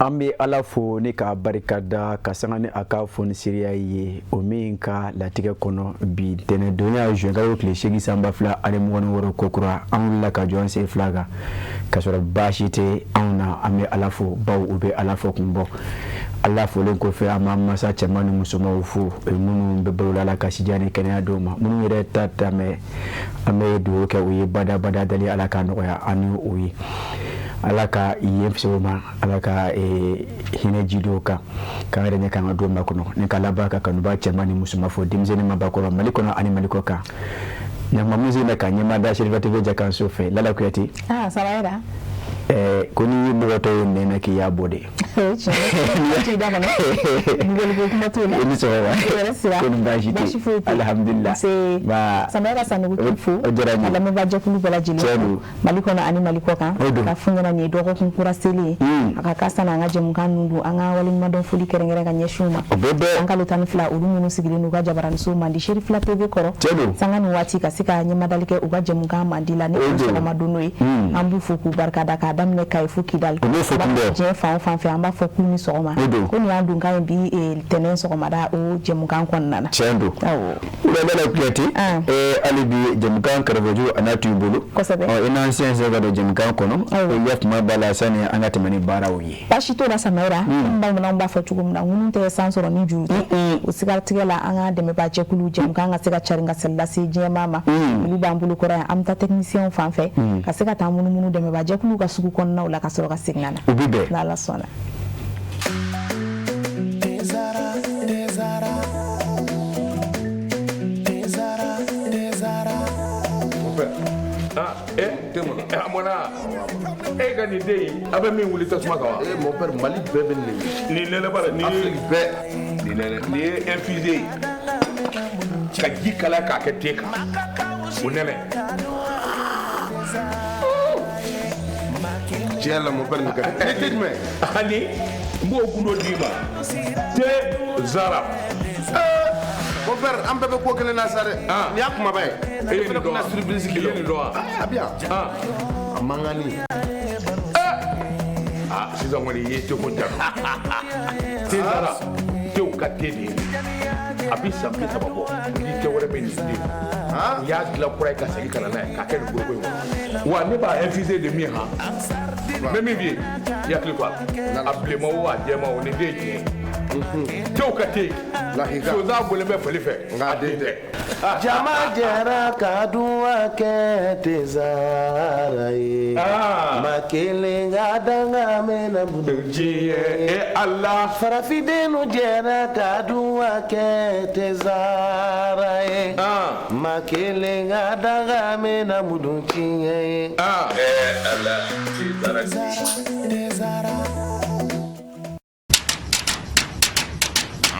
An bɛ Ala fo ni k'a barika da ka sanga ni a ka fonisireya ye, o min ka latigɛ kɔnɔ bi ntɛnɛndonya juin kalo tile 8 san 2026 kokura, an wulila ka jɔ an sen fila kan k'a sɔrɔ baasi tɛ anw na. An bɛ Ala fo baw u bɛ Ala fɔ kun bɔ. Ala folen kɔfɛ, an b'an masa cɛman ni musomanw fo, minnu bɛ balo la, Ala ka sijan ni kɛnɛya d'u ma. Minnu yɛrɛ ta tɛmɛ, an bɛ dugawu kɛ u ye badabada dali, Ala ka nɔgɔya an ni u ye, Ala ka yen fisaya u ma, Ala ka hinɛ ji dɔw kan k'an yɛrɛ ɲɛ k'an ka don kɔnɔ ni ka laban ka kanuba cɛman ni musoman fo, denmisɛnnin mabakɔrɔ, Mali kɔnɔ ani Mali kɔ kan. Ɲama muso bɛ ka ɲɛma da Serifa TV jakanso fɛ. Lala Kuyate, ko n'i ye bɔgɔtɔ ye nɛn na, k'i y'a bɔ de. I ni sɔgɔma, ko ni baasi tɛ? Alihamudulila. Samayɛrɛ Sanogo k'i fo. O diyara n ye. Ka lamɛnbaa jɛkulu bɛɛ lajɛlen fo Mali kɔnɔ ani Mali kɔ kan, ka f'u ɲɛna nin ye dɔgɔkun kura seli ye. A ka kan sanni an ka jɛmukan ninnu don, an ka waleɲumandɔn foli kɛrɛnkɛrɛn ka ɲɛsin u ma. O bɛ bɛn. An kalo 12, olu minnu sigilen n'u ka jabaraniso mandi Serifila TV kɔrɔ sanga ni waati ka se ka ɲɛmadali kɛ u ka jɛmukan mandi la ni o sɔgɔma don n'o ye, an b'u fo k'u barika da, k'a daminɛ Kayi fo Kidali, diɲɛ fan o fan fɛ, an b'a fɔ k'u ni sɔgɔma, ko nin y'an donkan ye bi tɛnɛn sɔgɔmada o jɛmukan kɔnɔna na. Tiɲɛ don. Lala Kuyate, hali bi jɛmukan kɛrɛfɛju a n'a t'i bolo. Kosɛbɛ. I n'an sɛnsɛn ka don jɛmukan kɔnɔ, o ya tuma b'a la sani an ka tɛmɛ ni baaraw ye. Baasi t'o la Samayɛrɛ, bamananw b'a fɔ cogo min na, ŋunu tɛ san sɔrɔ ni juru tɛ. O siratigɛ la, an ka dɛmɛbaa jɛkulu, jɛmukan ka se ka carin ka sali lase diɲɛmaa ma, olu b'an bolo kɔrɔ yan. An bɛ taa techniciens fan fɛ ka se ka taa munumunu dɛmɛbaa jɛkulu ka sugu kɔnɔnaw la ka sɔrɔ ka segin ka na. O bɛ bɛn. N'Ala sɔnna. A mɔna e ka nin den in, a bɛ min wuli tasuma kan wa? Eh mon père, Mali bɛɛ bɛ nin de. Nin nɛnɛ b'a la nin ye. Afrique bɛɛ. Nin nɛnɛ, nin ye infusé ye ka ji kalaya k'a kɛ te kan, o nɛnɛ. Tiɲɛ la mon père, nin ka di. Nin te jumɛn? Ani n b'o gundo d'i ma, te Zara. Mon père, an bɛɛ bɛ ko kelen na sa dɛ. Nin y'a kumaba ye. E ye nin dɔn wa? Surprise I ye nin dɔn wa? A bɛ yan. A mankanni. Ah, sisan kɔni i ye te ko jaabi. Te Zara, tew ka te de ye. A bɛ san 30 bɔ ni te wɛrɛ bɛ nin den. U y'a dilan kura ye ka segin ka na n'a ye k'a kɛ nin foroko in kɔnɔ. Wa ne b'a infusé de min han. N bɛ min f'i ye, i hakili to a la. A bilenman o, a jɛman o, nin den ye tiɲɛ ye. Tew ka te. Lahika. Sonsan bɔlen bɛ fali fɛ. Nka a den tɛ. Jama jɛra ka duwa kɛ Tezara ye. Ma kelen ka danga mɛnna Diɲɛ e Ala. Farafindenw jɛra ka duwa kɛ Tezara ye. Ma kelen ka danga mɛnna mudun tiɲɛ ye. Ala, Tezara.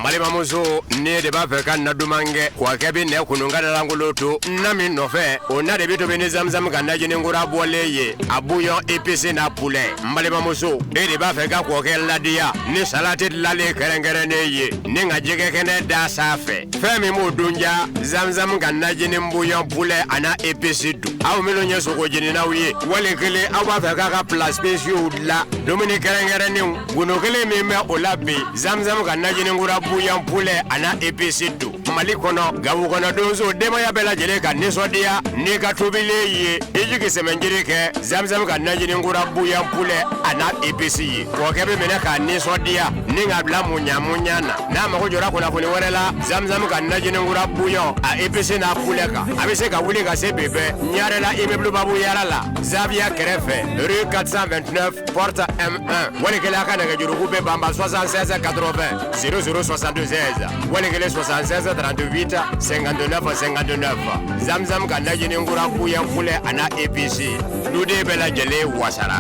Balimamuso, ne de b'a fɛ ka na duman kɛ wa kɛ bɛ nɛ kunun ka lankolon to na min nɔfɛ, o na de bɛ tobi ni Zamzam ka najini kura bɔlen ye, a bouillon épice n'a poulet. N balimamuso, e de b'a fɛ ka kɔkɛ ladiya ni salati dilanlen kɛrɛnkɛrɛnnen ye ni ka jɛgɛ kɛnɛ da sanfɛ, fɛn min b'o dun ja, Zamzam ka najini bouillon poulet a n'a épice dun. Aw minnu ye sogo jeninaw ye, wali kelen aw b'a fɛ k'a ka plats spéciaux dilan, dumuni kɛrɛnkɛrɛnnenw, gundo kelen min bɛ o la bi, Zamzam ka najini kura bouillon poulet a n'a épice dun. Mali kɔnɔ, Gawo kɔnɔ, donso denbaya bɛɛ lajɛlen ka nisɔndiya n'i ka tobilen ye, i jigi sɛmɛnjiri kɛ Zamzam ka najini kura bouillon poulet a n'a épice ye. Kɔkɛ bɛ minɛ k'a nisɔndiya ni ka bila muɲa muɲa na. N'a mago jɔra kunnafoni wɛrɛ la Zamzam ka najini kura bouillon a épice n'a poulet kan, a bɛ se ka wuli ka se bi bɛɛ Ɲarela, immeuble Babu Yara la, Zaviya kɛrɛfɛ, rue 429 porte M1. Wali kelen a ka nɛgɛjuruku bɛ banba 76 80 00 76, wali kelen 76 38 59 59. Zamzam ka najini kura bouillon poulet a n'a épice, duden bɛɛ lajɛlen wasara.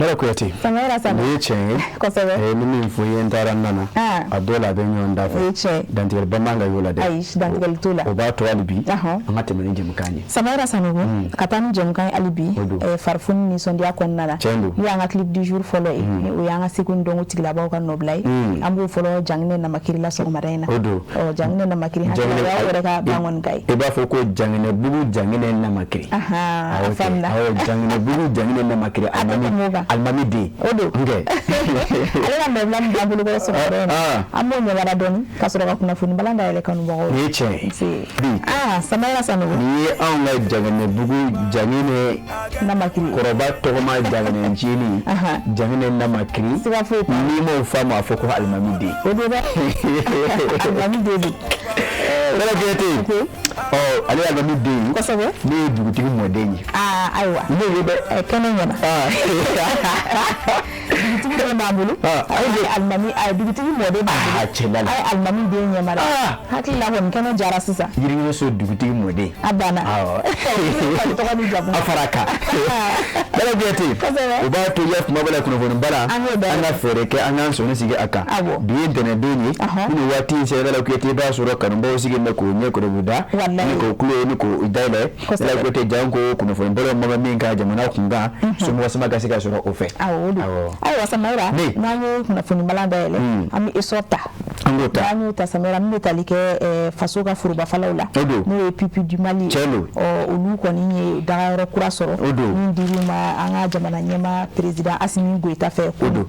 Lala Kuyate. Samayira Sanu. Nin ye tiɲɛ ye. Kosɛbɛ. Ni min fɔ i ye n taara n nana. A dɔw la a bɛ ɲɔgɔn da fɛ. O ye tiɲɛ ye. Dantigɛliba man ka y'o la dɛ. Ayi, dantigɛli t'o la. O b'a to hali bi. An ka tɛmɛ ni jɛmukan ye. Samayira Sanogo. Ka taa ni jɛmukan ye hali bi. Farifoni nisɔndiya kɔnɔna la. Tiɲɛ don. N'o y'an ka clip du jour fɔlɔ ye. Ni o y'an ka seko ni dɔnko tigilabaw ka nɔbila ye. An b'o fɔlɔ Janginɛ Namakiri la sɔgɔmada in na. O don. Ɔ Janginɛ Namakiri hakili la o y'aw yɛrɛ ka bankɔni ye. I b'a fɔ ko Janginɛbugu Janginɛ Namakiri. A faamuna. Awɔ, Janginɛbugu Janginɛ Namakiri. Alimami den. O don. Nkɛ. Ale ka nɔbila min b'an bolo kɔrɔ sɔgɔmada in na. An b'o ɲɛwala dɔɔni ka sɔrɔ ka kunnafoni balan dayɛlɛ kanubagaw ye. Nin ye tiɲɛ ye. Samayira Sanogo. Nin ye anw ka Janginɛbugu Janginɛ Namakiri. Kɔrɔba tɔgɔma Janginɛ ncinin. Janginɛ Namakiri. Siga foyi t'a la. N'i m'o faamu a fɔ ko alimami den. O don dɛ. Alimami den don. Lala Kuyate. Ɔ ale ye alimami den ye. Kosɛbɛ. Ne ye dugutigi mɔden ye. Ayiwa. Ne ye dɛ. Kɛnɛ ɲɛna. Dugutigi den b'an bolo. Alimami dugutigi mɔden b'an bolo. Cɛ lala. A ye alimami den ɲɛmada. Hakili la kɔni kɛnɛ jara sisan. Yiriŋɛso dugutigi mɔden. A banna. Awɔ. Tɔgɔ ni jamu. A fara kan. Lala Kuyate. Kosɛbɛ. O b'a to ya kuma b'a la kunnafoni ba la. An k'o dayɛlɛ. An ka fɛɛrɛ kɛ an k'an sɔnni sigi a kan. Awɔ. Bi ye ntɛnɛndon ye. Ni waati in sera Lala Kuyate i b'a sɔrɔ kanubaw sigilen bɛ k'o ɲɛ kɔrɔbuda. Walayi. Ni k'o kulo ni k'o dayɛlɛ. Kosɛbɛ. Lala Kuyate janko kunnafoni balaw ma min ka jamana kunkan. Somɔgɔ sama ka se ka sɔrɔ o fɛ. Awɔ o don. Ayiwa Samayira. N'an ye kunnafoni balan dayɛlɛ. An bɛ essor ta. An k'o ta. N'an y'o ta Samayira min bɛ tali kɛ faso ka forobafalaw la. O don. N'o ye Pipi du Mali ye. Tiɲɛ don. Ɔ olu kɔni ye dagayɔrɔ kura sɔrɔ. O don. Min dir'u ma an ka jamana ɲɛmaa président Asimi Goyita fɛ. O don.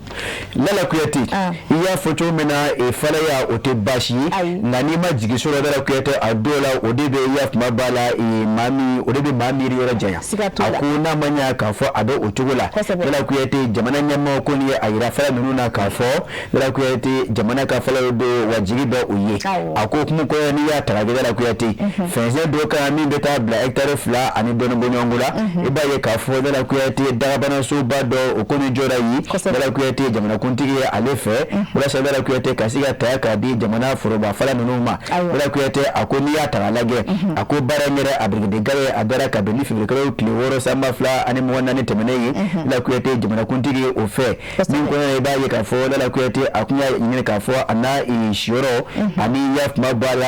Lala Kuyate. I y'a fɔ cogo min na falaya o tɛ baasi ye. Nka n'i ma jigi sɔrɔ Lala Kuyate a dɔw la o de bɛ i y'a kuma ba la maa min o de bɛ maa miiri yɔrɔ janya. Siga t'o la. A ko n'a ma ɲɛ k'a fɔ a bɛ o cogo la. Kosɛbɛ. Lala Kuyate jamana ɲɛmaaw kɔni ye a yira fala ninnu na k'a fɔ Lala Kuyate jamana ka falaw don wa jigi bɛ u ye. A ko kuma kɔnɔ n'i y'a ta k'a kɛ Lala Kuyate fɛnsɛn dɔ kan min bɛ taa bila hectare 2 ani dɔɔni bɔɲɔgɔnko la. I b'a ye k'a fɔ Lala Kuyate dagabanasoba dɔ o kɔni jɔra yen. Lala Kuyate jamanakuntigi ye ale fɛ walasa Lala Kuyate ka se ka ta k'a di jamana foroba fala ninnu ma. Lala Kuyate a ko n'i y'a ta k'a lajɛ a ko baara in yɛrɛ a birikidi a dara ka bɛn ni février kalo tile 6 san 2024 tɛmɛnen ye. Lala Kuyate jamanakuntigi ye o fɛ min kɔnɔ i b'a ye k'a fɔ Lala Kuyate a kun y'a ɲini k'a fɔ a n'a siyɔrɔ ani y'a kuma bɔ a la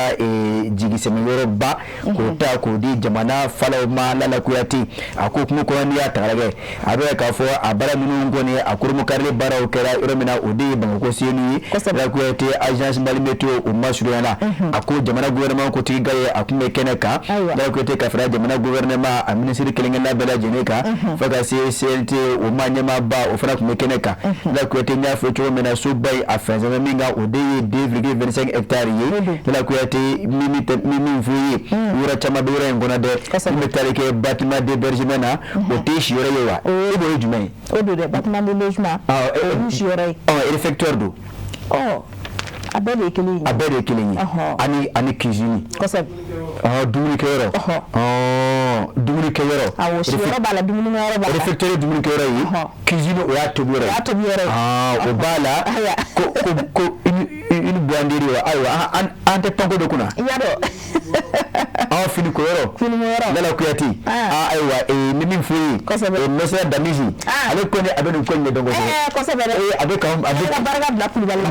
jigisɛmɛyɔrɔba k'o ta k'o di jamana falaw ma. Lala Kuyate a ko kuma kɔnɔ n'i y'a ta k'a lajɛ a bɛ k'a fɔ a baara minnu kɔni a kurunbonkarili baaraw kɛra yɔrɔ min na o de ye Bamakɔ Senu ye. Lala Kuyate agence Mali Météo o masurunyana a ko jamana gouvernement kotigi ye a kun bɛ kɛnɛ kan. Lala Kuyate ka fara jamana gouvernement a minisiri kelen-kelenna bɛɛ lajɛlen kan fo ka se CNT o ma ɲɛmaaba o fana tun bɛ kɛnɛ kan. Lala Kuyate n y'a fɔ cogo min na soba in a fɛnsɛn min kan o de ye 2,25 hectares ye. Lala Kuyate min f'u ye yɔrɔ caman bɛ yɔrɔ in kɔnɔ dɛ min bɛ taali kɛ bâtiment d'hébergement na o tɛ siyɔrɔ ye wa e b'o ye jumɛn ye? O don dɛ, bâtiment de logement. O y'u siyɔrɔ ye. Ɔ réfectoire don. Ɔ a bɛɛ de ye kelen ye. A bɛɛ de ye kelen ye. Ani cuisine. Kosɛbɛ. Dumunikɛyɔrɔ. Dumunikɛyɔrɔ. Awɔ, siyɔrɔ b'a la, dumunikɛyɔrɔ b'a la. Réfectoire ye dumunikɛyɔrɔ ye. Cuisine o y'a tobi yɔrɔ ye. O y'a tobi yɔrɔ ye. O b'a la. Ko une buanderie wa ayiwa an tɛ panko dɔ kunna. I y'a dɔn. Finiko yɔrɔ. Finiko yɔrɔ. Lala Kuyate. Ayiwa ni min f'u ye. Kosɛbɛ. Mɛsɛrɛ Damisi. Ale kɔni a bɛ nin ko in ɲɛdɔn kosɛbɛ. Kosɛbɛ dɛ. A bɛ ka a bɛ ka barika bila Kulubali la.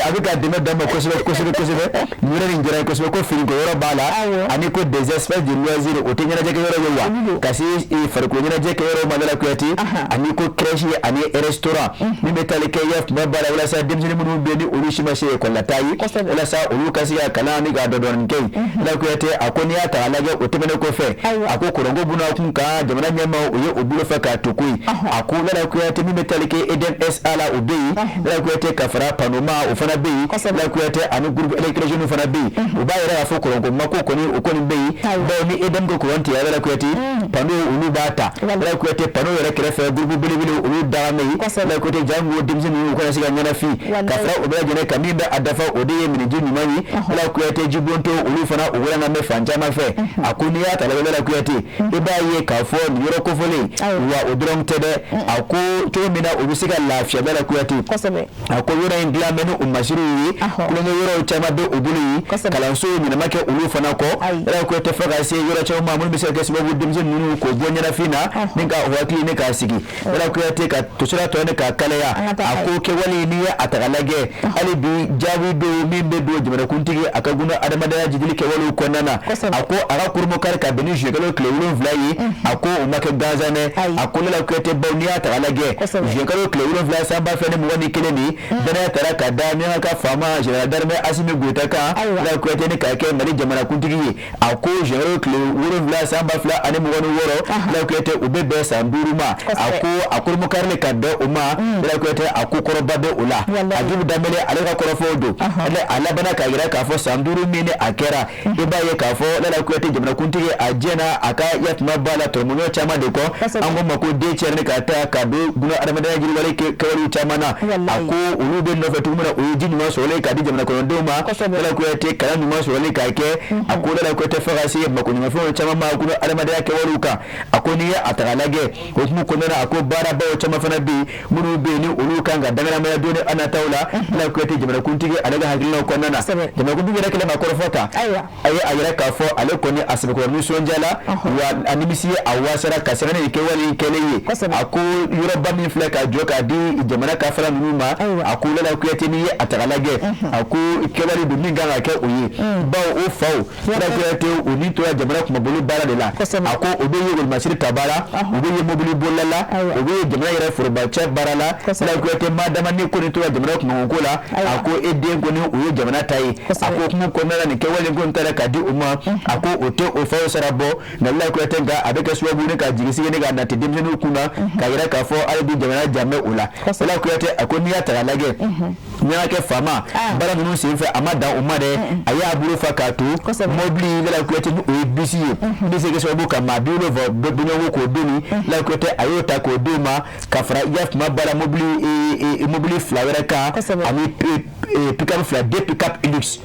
A bɛ ka dɛmɛ d'an ma kosɛbɛ kosɛbɛ kosɛbɛ. Nin yɔrɔ nin diyara n ye kosɛbɛ ko finiko yɔrɔ b'a la. Ani ko des espaces de loisirs o tɛ ɲɛnajɛ kɛyɔrɔ ye wa. Ka se farikolo ɲɛnajɛ kɛyɔrɔ ma Lala Kuyate. Ani ko crèche ani restaurant. Min bɛ taali kɛ ya kuma b'a la walasa denmisɛnnin minnu bɛ yen ni olu si ma se ekɔli la taa ye. Walasa olu ka se ka kalan ni ka dɔɔnin kɛ yen. Lala Kuyate a ko n'i y'a ta k'a lajɛ o tɛmɛnen kɔfɛ. A ko kuranko buna kun kan jamana ɲɛmaaw o ye o bolo fɛ k'a to ko ye. A ko Lala Kuyate min bɛ taali kɛ EDM SA la o bɛ yen. Lala Kuyate ka fara Panoma o fana bɛ yen. Lala Kuyate ani groupe électrogène fana bɛ yen. O b'a yɛrɛ k'a fɔ kuranko mako kɔni o kɔni bɛ yen. Bawo ni EDM ko kuran tigɛ Lala Kuyate panneau olu b'a ta. Lala Kuyate panneau yɛrɛ kɛrɛfɛ groupe belebele olu daga bɛ yen. Lala Kuyate jango denmisɛnnin ninnu u kana se ka ɲɛnafin. Ka fara o bɛɛ lajɛlen kan min bɛ a dafa o de ye miniji ɲuman ye. Lala Kuyate jibonto olu fana o kan ka mɛn fan caman fɛ. A ko n'i y'a ta lajɛ Lala Kuyate, i b'a ye k'a fɔ nin yɔrɔ kofɔlen, wa o dɔrɔn tɛ dɛ, a ko cogo min na u bɛ se ka lafiya Lala Kuyate. A ko yɔrɔ in dilan bɛ ni o masiriw ye, kulonkɛ yɔrɔw caman bɛ u bolo yen, kalanso ɲɛnama kɛ olu fana kɔ Lala Kuyate, fo ka se yɔrɔ caman ma minnu bɛ se ka kɛ sababu denmisɛnnin ninnu k'o bɔ ɲɛnafin na ni ka u hakili ni k'a sigi Lala Kuyate, ka tosira tɔ ni k'a kalaya. A ko kɛwale, n'i ye a ta k'a lajɛ, hali bi jaabi dɔw min bɛ don jamanakuntigi a ka gunɔ adamadenya jidili kɛwalew kɔnɔna na. A ko a ka kurumokari ka bɛn ni juillet kalo tile 7 ye, a ko o ma kɛ gansan dɛ. A ko Lala Kuyate, baw n'i y'a ta k'a lajɛ, juillet kalo tile 7 san 2021 nin, danaya taara ka da Miɲanka ka faama général d'armée Assimi Goïta kan, Lala Kuyate, ni k'a kɛ Mali jamanakuntigi ye. A ko juillet kalo tile 7 san 2026, Lala Kuyate, u bɛ bɛn san 5 ma. A ko a kurumokari ka bɛn o ma, Lala Kuyate, a ko kɔrɔba bɛ o la. Agibu Danbele ale ka kɔrɔfɔw don, a labanna k'a jira k'a fɔ san 5 min ni a kɛra, i b'a ye k'a fɔ Lala Kuyate, jamanakuntigi a jɛna a ka yatuma ba la tɔrɔmɔɲɔ caman de kɔ, an ko ma ko den cɛrin ka taa ka don gunɔ adamadenya yiriwali kɛwalew caman na. A ko olu bɛ nɔfɛ cogo min na, o ye ji ɲuman sɔrɔlen k'a di jamana kɔnɔdenw ma, Lala Kuyate, kalan ɲuman sɔrɔlen k'a kɛ. A ko Lala Kuyate, fo ka se makoɲɛfɛnw caman ma gunɔ adamadenya kɛwalew kan. A ko n'i ye a ta k'a lajɛ, o hukumu kɔnɔna na, a ko baarabaw caman fana bɛ yen minnu bɛ yen ni olu kan ka danganamaya don ni an nataw la, Lala Kuyate, jamanakuntigi ale ka hakilinaw kɔnɔna na. Jamanakuntigi yɛrɛ kɛlen ka kɔrɔfɔ ta, a ye a yira k'a fɔ ale kɔni a sɛbɛkɔrɔ nisɔndiyala, wa a nimisi a wasara ka sɛbɛn ni kɛwale in kɛlen ye. A ko yɔrɔba min filɛ ka jɔ k'a di jamana ka fara ninnu ma, a ko Lala Kuyate, n'i ye a ta k'a lajɛ, a ko kɛwale don min kan ka kɛ o ye, bawo o faw, Lala Kuyate, u ni tora jamana kunmabolo baara de la. A ko o bɛ ye wolomasiri ta baara, u bɛ ye mobili bolila la, u bɛ ye jamana yɛrɛ forobacɛ baara la. Lala Kuyate, maa dama ni kɔni tora jamana kunmabolo la, a ko e den kɔni o ye jamana ta ye. A ko hukumu kɔnɔna la, nin kɛwale ko in taara ka di o ma, a ko o tɛ o faw sara bɔ nka Lala Kuyate, nka a bɛ kɛ sababu ne ka jigi sigi ne ka nati denmisɛnninw kunna ka yira k'a fɔ hali bi jamana jan bɛ o la. Lala Kuyate, a ko n'i y'a ta k'a lajɛ, n'i y'a kɛ faama baara ninnu senfɛ, a ma dan o ma dɛ, a y'a bolo fa k'a to mobili, Lala Kuyate, ni o ye bisi ye min bɛ se kɛ sababu ka maa 70 bɔɲɔgɔnko k'o doni, Lala Kuyate, a y'o ta k'o d'o ma ka fara i y'a kuma baara mobili 2 wɛrɛ kan, ani pick-up 2, 2 pick-up luxe,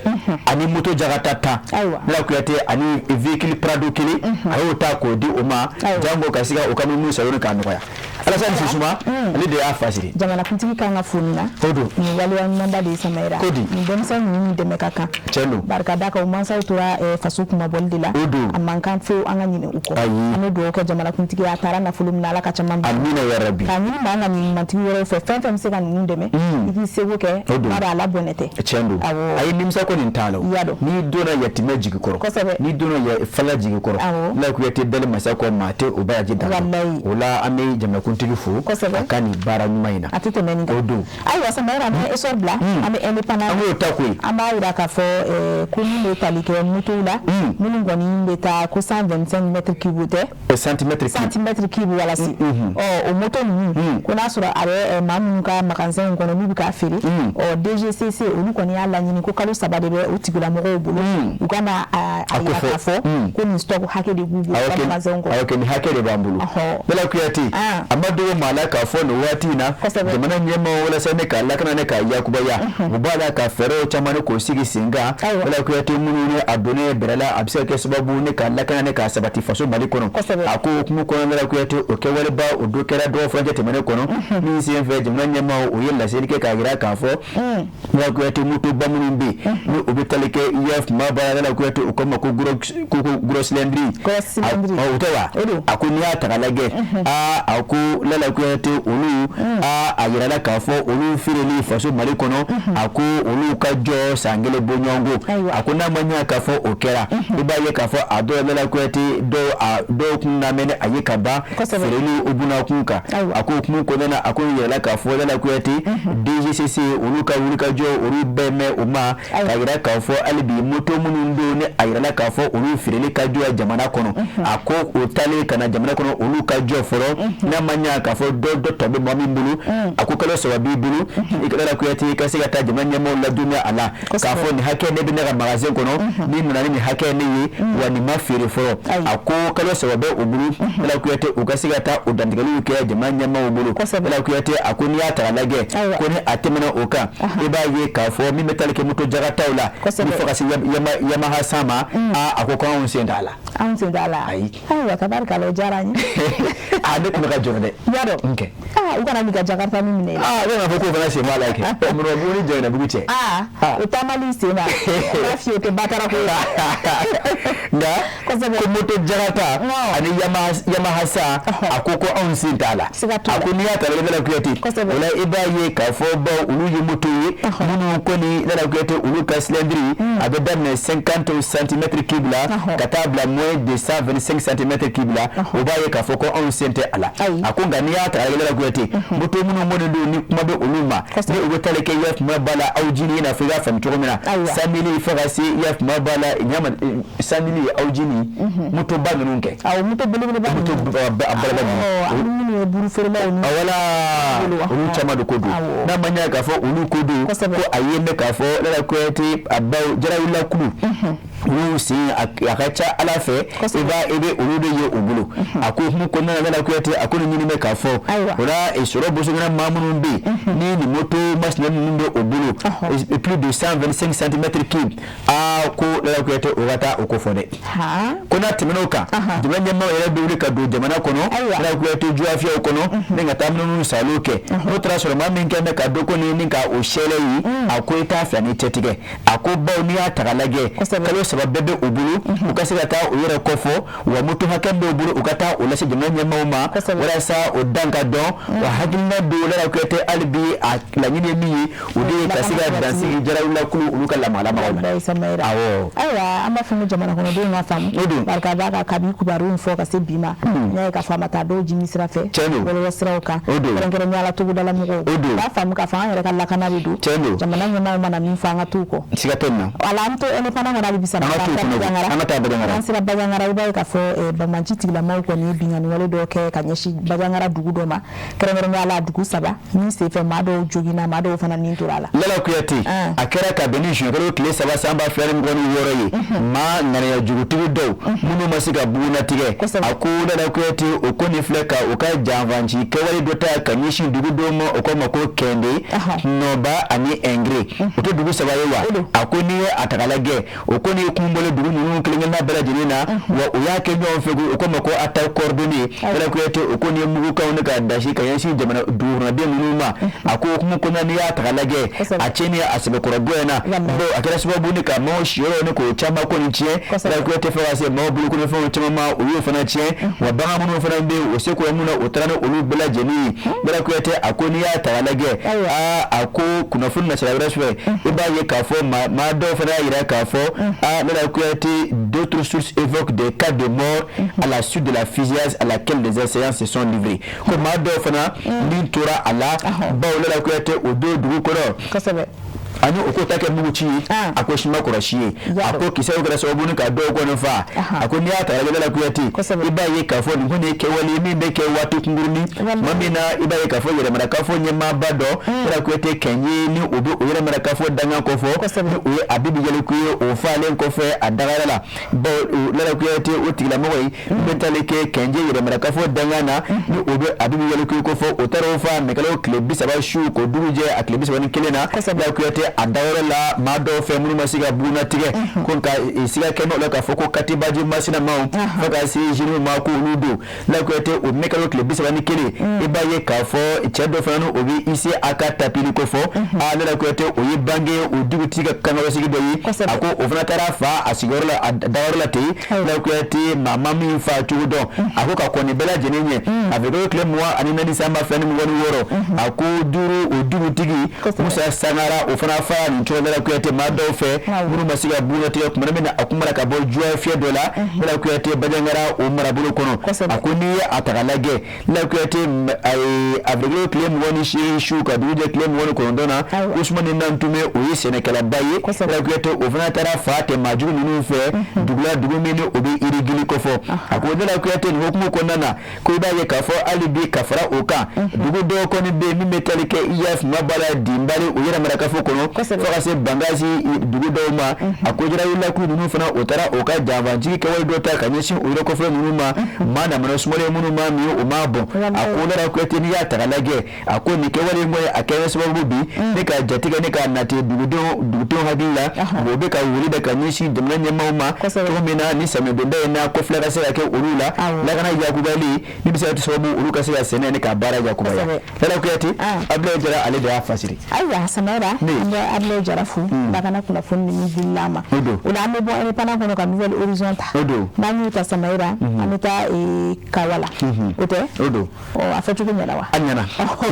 ani moto jagata 10, Lala Kuyate, ani véhicule Prado 1, a y'o ta k'o di o ma, jango ka se ka o ka minnu sɔrɔ k'a nɔgɔya. Alassane Sisuma ale de y'a fasiri. Jamanakuntigi kan ka fo nin na. O don. Nin waleya ɲumanba de ye Samayira. Ko di? Nin denmisɛn ninnu ni dɛmɛ ka kan. Tiɲɛ don. Barika da kan, o mansaw tora faso kunmabɔli de la. O don. A man kan fewu an ka ɲinɛ u kɔ. Ayi. An bɛ dugawu kɛ jamanakuntigi ye, a taara nafolo min na, Ala ka caman di. Amina ya rabi. K'a ɲini maa ka ɲuman wɛrɛw fɛ, fɛn fɛn bɛ se ka ninnu dɛmɛ, i k'i seko kɛ. O don. Bari a la bɔnɛ tɛ. Tiɲɛ don. Awɔ. A ye nimisa ko nin t'a la o. I y'a dɔn. N'i donna yatimɛ jigi kɔrɔ. Kosɛbɛ. N'i donna fala jigi kɔrɔ. Awɔ. Lala Kuyate, dali masa kɔ, maa tɛ o baraji dan. Walayi. O la an bɛ jamanakuntigi fo. Kosɛbɛ. A ka nin baara ɲuman in na. A tɛ tɛmɛ nin kan. O don. Ayiwa Samayira, an bɛ essor bila, an bɛ indépendant. An b'o ta koyi. An b'a jira k'a fɔ ko min bɛ tali kɛ motow la, minnu kɔni bɛ taa ko 125 mètres cubes tɛ. Centimètre cube. Centimètre cube wala si. Ɔ o moto ninnu, ko n'a sɔrɔ a bɛ maa minnu ka magasin kɔnɔ n'u bɛ k'a feere, ɔ DGCC olu kɔni y'a laɲini ko kalo 3 de bɛ o tigilamɔgɔw bolo, u ka na a jira k'a fɔ ko nin stock hakɛ de b'u bolo u ka magasin kɔnɔ. Awɔ kɛ, nin hakɛ de b'an bolo. Lala Kuyate, a ma dogo maa la k'a fɔ nin waati in na, jamana ɲɛmaaw, walasa ne k'a lakana ne k'a yakubaya, u b'a la ka fɛɛrɛw caman ne k'o sigi sen kan, Lala Kuyate, minnu ni a donnen bɛrɛ la, a bɛ se ka kɛ sababu ne ka lakana ne k'a sabati faso Mali kɔnɔ. A ko hukumu kɔnɔ, Lala Kuyate, o kɛwaleba o dɔ kɛra dɔgɔ furancɛ tɛmɛnen kɔnɔ min senfɛ, jamana ɲɛmaaw o ye laseli kɛ k'a jira k'a fɔ, Lala Kuyate, motoba minnu bɛ yen ni o bɛ tali kɛ IF maa baara, Lala Kuyate, o ko ma ko gros cylindre. O tɛ wa? A ko n'i y'a ta k'a lajɛ, aa a ko Lala Kuyate, olu a yirala k'a fɔ olu feereli faso Mali kɔnɔ, a ko olu ka jɔ san 1 bɔɲɔgɔnko. A ko n'a ma ɲɛ k'a fɔ o kɛra, i b'a ye k'a fɔ a dɔw, Lala Kuyate, dɔw kun lamɛn a ye ka ban feereli o bunakun kan. A ko hukumu kɔnɔna na, a ko yirala k'a fɔ Lala Kuyate, DGCC olu ka wulikajɔ olu bɛɛ mɛn o ma k'a yira k'a fɔ hali bi moto minnu don ni a yirala k'a fɔ olu feereli ka jɔ jamana kɔnɔ, a ko o taalen ka na jamana kɔnɔ, olu ka jɔ fɔlɔ, n'a ma ɲa k'a fɔ dɔ tɔ bɛ maa min bolo, a ko kalo 3 b'i bolo, i Lala Kuyate i ka se ka taa jamana ɲɛmaaw ladɔnniya a la k'a fɔ nin hakɛ ne bɛ ne ka magasin kɔnɔ, ni nana ni nin hakɛ ne ye, wa nin ma feere fɔlɔ. A ko kalo 3 bɛ u bolo, Lala Kuyate u ka se ka taa o dantigɛliw kɛ jamana ɲɛmaaw bolo. Lala Kuyate a ko n'i y'a ta k'a lajɛ, ko ni a tɛmɛna o kan, i b'a ye k'a fɔ min bɛ tali kɛ moto jakataw la, ni fo ka se Yamaha san ma, a ko k'anw sen t'a la. Anw sen t'a la. Ayi. Ayiwa, tabarikala, o diyara an ye. A ne tun bɛ ka jɔrɔ dɛ. I y'a dɔn. Nkɛ. U kana n'i ka Jakarta min minɛ i la. Ne b'a fɔ k'o fana sen b'a la kɛ. Mɔrɔbugu ni Jɛnɛbugu cɛ. O taamali sen na. N b'a f'i ye, o tɛ batara ko ye. Nka ko moto Jakarta ani Yamaha san, a ko anw sen t'a la. A ko n'i y'a ta Lala Kuyate, o la i b'a ye k'a fɔ bawo olu ye moto ye minnu kɔni Lala Kuyate olu ka cylindre a bɛ daminɛ 50 centimètres cube la ka taa bila moins de 125 centimètres cube la, o b'a ye k'a fɔ ko anw sen tɛ a la. A ko nka n'i y'a ta Lala Kuyate, moto minnu kɔni don ni kuma bɛ olu ma, ni u bɛ tali kɛ yafuma ba la aw jini, i n'a fɔ i y'a faamu cogo min na, 100 000 fo ka se yafuma ba la ɲama 100 000 aw jini, moto ba ninnu kɛ. Awɔ, moto belebeleba ninnu. Moto balaba ninnu. Ani minnu ye buru feerelaw ni. Wala olu caman de ko don. N'a ma ɲɛ k'a fɔ olu ko don, ko a ye bɛ k'a fɔ Lala Kuyate a baw jarawula kulu olu sen a ka ca Ala fɛ, i bɛ olu de ye u bolo. A ko hukumu kɔnɔna na, Lala Kuyate a ko nin ɲini bɛ k'a fɔ o la sɔrɔ bosokɛnɛ maa minnu bɛ yen ni nin moto masina ninnu bɛ o bolo plus de 125 centimètres cube, ko Lala Kuyate o ka taa o ko fɔ dɛ. Ko n'a tɛmɛn'o kan, jamana ɲɛmaaw yɛrɛ bɛ wuli ka don jamana kɔnɔ, Lala Kuyate juwafiyaw kɔnɔ ni ka taa minnu saliw kɛ, n'o taara sɔrɔ maa min kɛn bɛ ka dɔ ko ni ka o sɛlɛ ye, a ko i t'a fila ni cɛ tigɛ. A ko bawo n'i y'a ta k'a lajɛ, kalo 3 bɛɛ bɛ u bolo, u ka se ka taa u yɛrɛ kɔfɔ, wa moto hakɛ b'u bolo, u ka taa o lase jamana ɲɛmaaw ma walasa o dan ka dɔn. Wa hakilina don Lala Kuyate hali bi a laɲini ye min ye, o de ye ka se ka dansigi jarawula kulu olu ka lamagalamaw la. Awɔ. Ayiwa, an b'a fɔ ko jamana kɔnɔdenw ka faamu, barika b'a ka kabi kibaru in fɔ ka se bi ma, n y'a ye k'a fɔ a ma taa dɔw jimi sira fɛ, bɔlɔlɔ siraw kan, kɛrɛnkɛrɛnnenya la togodala mɔgɔw b'a faamu k'a fɔ an yɛrɛ ka lakana de don, jamana ɲɛmaaw mana min fɔ an ka t'u kɔ. Siga tɛ nin na. Wala an to indépendant kɔnɔ hali bi sa, an ka taa Bandiagara. An sera Bandiagara, i b'a ye k'a fɔ banbanci tigilamaaw kɔni ye binkanni wale dɔ kɛ ka ɲɛsin Bandiagara dugu dɔ ma, kɛrɛnkɛrɛnnenya la dugu 3 min senfɛ maa dɔw joginna, maa dɔw fana ni tora a la. Lala Kuyate, a kɛra ka bɛn ni juin kalo tile 3 san 2026 ye, maa ŋaniya jugutigi dɔw minnu ma se ka bugunnatigɛ, a ko Lala Kuyate o ko nin filɛ ka u ka janfanci kɛwale dɔ ta ka ɲɛsin dugu dɔw ma, o ko ma ko Kɛnde, Nɔba ani Ɛngire, o tɛ dugu 3 ye wa? A ko n'i ye a ta k'a lajɛ, o ko ni kun bɔlen dugu ninnu kelen-kelenna bɛɛ lajɛlen na, wa u y'a kɛ ɲɔgɔn fɛ, o ko ma ko attaque coordonnée. Lala Kuyate o ko nin ye mugukanw ne ka dasi ka ɲɛsin jamana dugukɔnɔden ninnu ma. A ko hukumu kɔnɔna, n'i y'a ta k'a lajɛ, a tiɲɛni a sɛbɛkɔrɔ bonyana, bawo a kɛra sababu ni ka maaw siyɔrɔ ni k'o caman kɔni tiɲɛ. Lala Kuyate fo ka se maaw bolokɔnɔfɛnw caman ma, u y'o fana tiɲɛ, wa bagan minnu fana bɛ yen o se ko mun na, o taara ni olu bɛɛ lajɛlen ye. Lala Kuyate a ko n'i y'a ta k'a lajɛ, a ko kunnafoni nasira wɛrɛ fɛ, i b'a ye k'a fɔ maa dɔw fana y'a jira k'a fɔ Lala Kuyate, d'autres sources évoquent des cas de mort à la suite de la fusillade à laquelle des assaillants se sont livrés, ko maa dɔw fana min tora a la, bawo Lala Kuyate o don dugu kɔnɔ ani o ko ta kɛ mugu ci ye, a ko si ma kɔlɔsi ye, a ko kisɛw kɛra sababu ni ka dɔw kɔni fa. A ko n'i y'a ta Lala Kuyate, i b'a ye k'a fɔ nin kɔni ye kɛwale ye min bɛ kɛ waati kunkurunin tuma min na, i b'a ye k'a fɔ yɛrɛmarakafo ɲɛmaaba dɔ Lala Kuyate Kɛnye ni o bɛ o yɛrɛmarakafo dangan kɔfɔ, ni o ye Abibu Yaliku ye, o falen kɔfɛ a dagayɔrɔ la, bawo Lala Kuyate o tigilamɔgɔ ye min bɛ tali kɛ Kɛnje yɛrɛmarakafo dangan na, ni o bɛ Abibu Yaliku kɔfɔ, o taara o fa mɛkalo tile 30 su k'o dugu jɛ a tile 31 na, Lala Kuyate a dayɔrɔ la maa dɔw fɛ minnu ma se ka bugunnatigɛ, ko nka siga kɛ o la k'a fɔ ko Katibaji masina maaw fo ka se jeunes ma k'olu don. Lala Kuyate o mɛkalo tile 31, i b'a ye k'a fɔ cɛ dɔ fana o bɛ ise a ka tapili ko fɔ, Lala Kuyate o ye bange o dugutigi ka kankɔrɔsigi dɔ ye, a ko o fana taara fa a sigiyɔrɔ la a dayɔrɔ la ten. Lala Kuyate maa ma min fa cogo dɔn, a ko ka kɔn nin bɛɛ lajɛlen ɲɛ a bɛ kalo tile 24 san 2026, a ko 5 o dugutigi Musa Sangara o fana ka fara nin cogo Lala Kuyate maa dɔw fɛ minnu ma se ka bugunnatigɛ tuma min na a kun mara ka bɔ juguya fiyɛ dɔ la Lala Kuyate Bandiagara o marabolo kɔnɔ. A ko n'i ye a ta k'a lajɛ, Lala Kuyate, avril tile 28 su ka dugu jɛ tile 29 na, Usumani Nantume, o ye sɛnɛkɛlaba ye. Lala Kuyate, o fana taara fa tɛ maajugu ninnu fɛ dugu la, dugu min o bɛ Irigili kofɔ. A ko Lala Kuyate, nin hukumu kɔnɔna na, ko i b'a ye k'a fɔ hali bi ka fara o kan, dugu dɔw kɔni bɛ yen min bɛ tali kɛ i y'a fuma ba la Dinbali o yɛrɛ marakafo kɔnɔ, fo ka se Bangasi dugu dɔw ma. A ko jarawulilakulu ninnu fana, o taara o ka janfanjigi kɛwale dɔ ta ka ɲɛsin o yɔrɔ kɔfɛ ninnu ma, maa namana sumalen minnu ma min o ma bɔn. A ko Lala Kuyate, n'i y'a ta k'a lajɛ, a ko nin kɛwale in kɔni, a kɛra sababu bi ne ka jatigɛ ne ka nati dugudenw hakili la, o bɛ ka wuli da ka ɲɛsin jamana ɲɛmaaw ma cogo min na ni samiyɛdonda in na, ko fila ka se ka kɛ olu la lakana yakubali min bɛ se ka kɛ sababu olu ka se ka sɛnɛ ni ka baara yakubaya. Lala Kuyate, Abulaye Jara, ale de y'a fasiri. Ayiwa Samayira, an bɛ Abulaye Jara fo lakana kunnafoni ninnu dilila ma. O la, an bɛ bɔ Indépendant kɔnɔ ka Nouvel Horizon ta. N'an y'o ta, Samayira, an bɛ taa Kawala, o tɛ? O don. A fɔ cogo ɲɛna wa? A ɲɛna,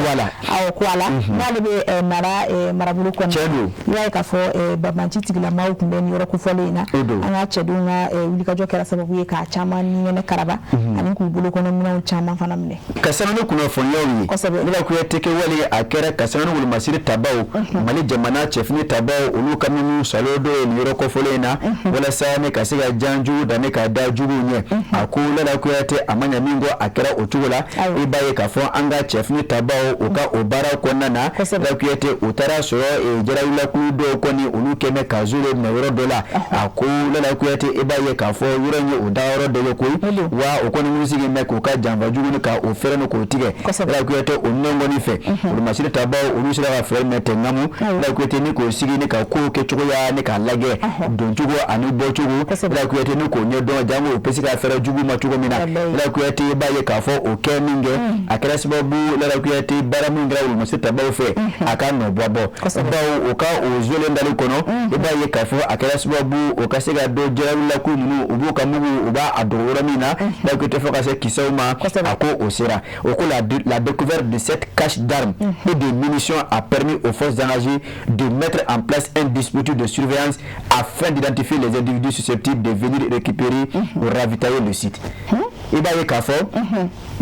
voilà. Awɔ, Kwala n'ale bɛ Nara marabolo kɔnɔ. Tiɲɛ don. I b'a ye k'a fɔ banbanci tigilamaw tun bɛ nin yɔrɔ kofɔlen in na. O don. An ka cɛdenw ka wulikajɔ kɛra sababu ye k'a caman ni ŋɛnɛ karaba ani k'u bolokɔnɔ minɛnw caman fana minɛ. Ka sanga ni kunnafoniyaw ye. Lala Kuyate, kɛwale a kɛra ka sanga ni wolomasiri tabaw, Mali jamana cɛfini tabaw, olu ka minnu salo dɔ ye nin yɔrɔ kofɔlen in na, walasa ne ka se ka jan jugu da ne ka da juguw ɲɛ. A ko Lala Kuyate, a ma ɲɛ min kɔ, a kɛra o cogo la. I b'a ye k'a fɔ an ka cɛfini tabaw, u ka o baara kɔnɔna na, Lala Kuyate, u taara sɔrɔ jarawulakulu dɔw kɔni, olu kɛmɛ ka zolo minɛ yɔrɔ dɔ la. A ko Lala Kuyate, i b'a ye k'a fɔ yɔrɔ in ye o dayɔrɔ dɔ ye koyi, wa o kɔni mun sigi bɛ k'u ka janfa jugu ni ka o fɛrɛ ni k'o tigɛ. Lala Kuyate, o nɔ kɔni fɛ, wolomasiri tabaw, olu sera ka fɛɛrɛ minɛ tɛ ŋamu. Lala Kuyate, ni k'o sigi ni ka kow kɛcogoya ni k'a lajɛ doncogo ani bɔcogo, Lala Kuyate, ni k'o ɲɛdɔn, jango o bɛ se ka fɛɛrɛ jugu ma cogo min na. Lala Kuyate, i b'a ye k'a fɔ o kɛ min kɛ, a kɛra sababu, Lala Kuyate, baara min kɛra wolomasiri tabaw fɛ, a ka nɔ bɔ bawo o ka o zolen dali kɔnɔ, i b'a ye k'a fɔ a kɛra sababu o ka se ka dɔ jarawulakulu ninnu, u b'u ka mugu, u b'a a dogo yɔrɔ min na, Lala Kuyate, fo ka se kisɛw ma. A ko o sera o ko la découverte de cette cache d'armes et de munitions a permis aux forces engagées de mettre en place un dispositif de surveillance afin d'identifier les individus susceptibles de venir récupérer ou ravitailler le site. I b'a ye k'a fɔ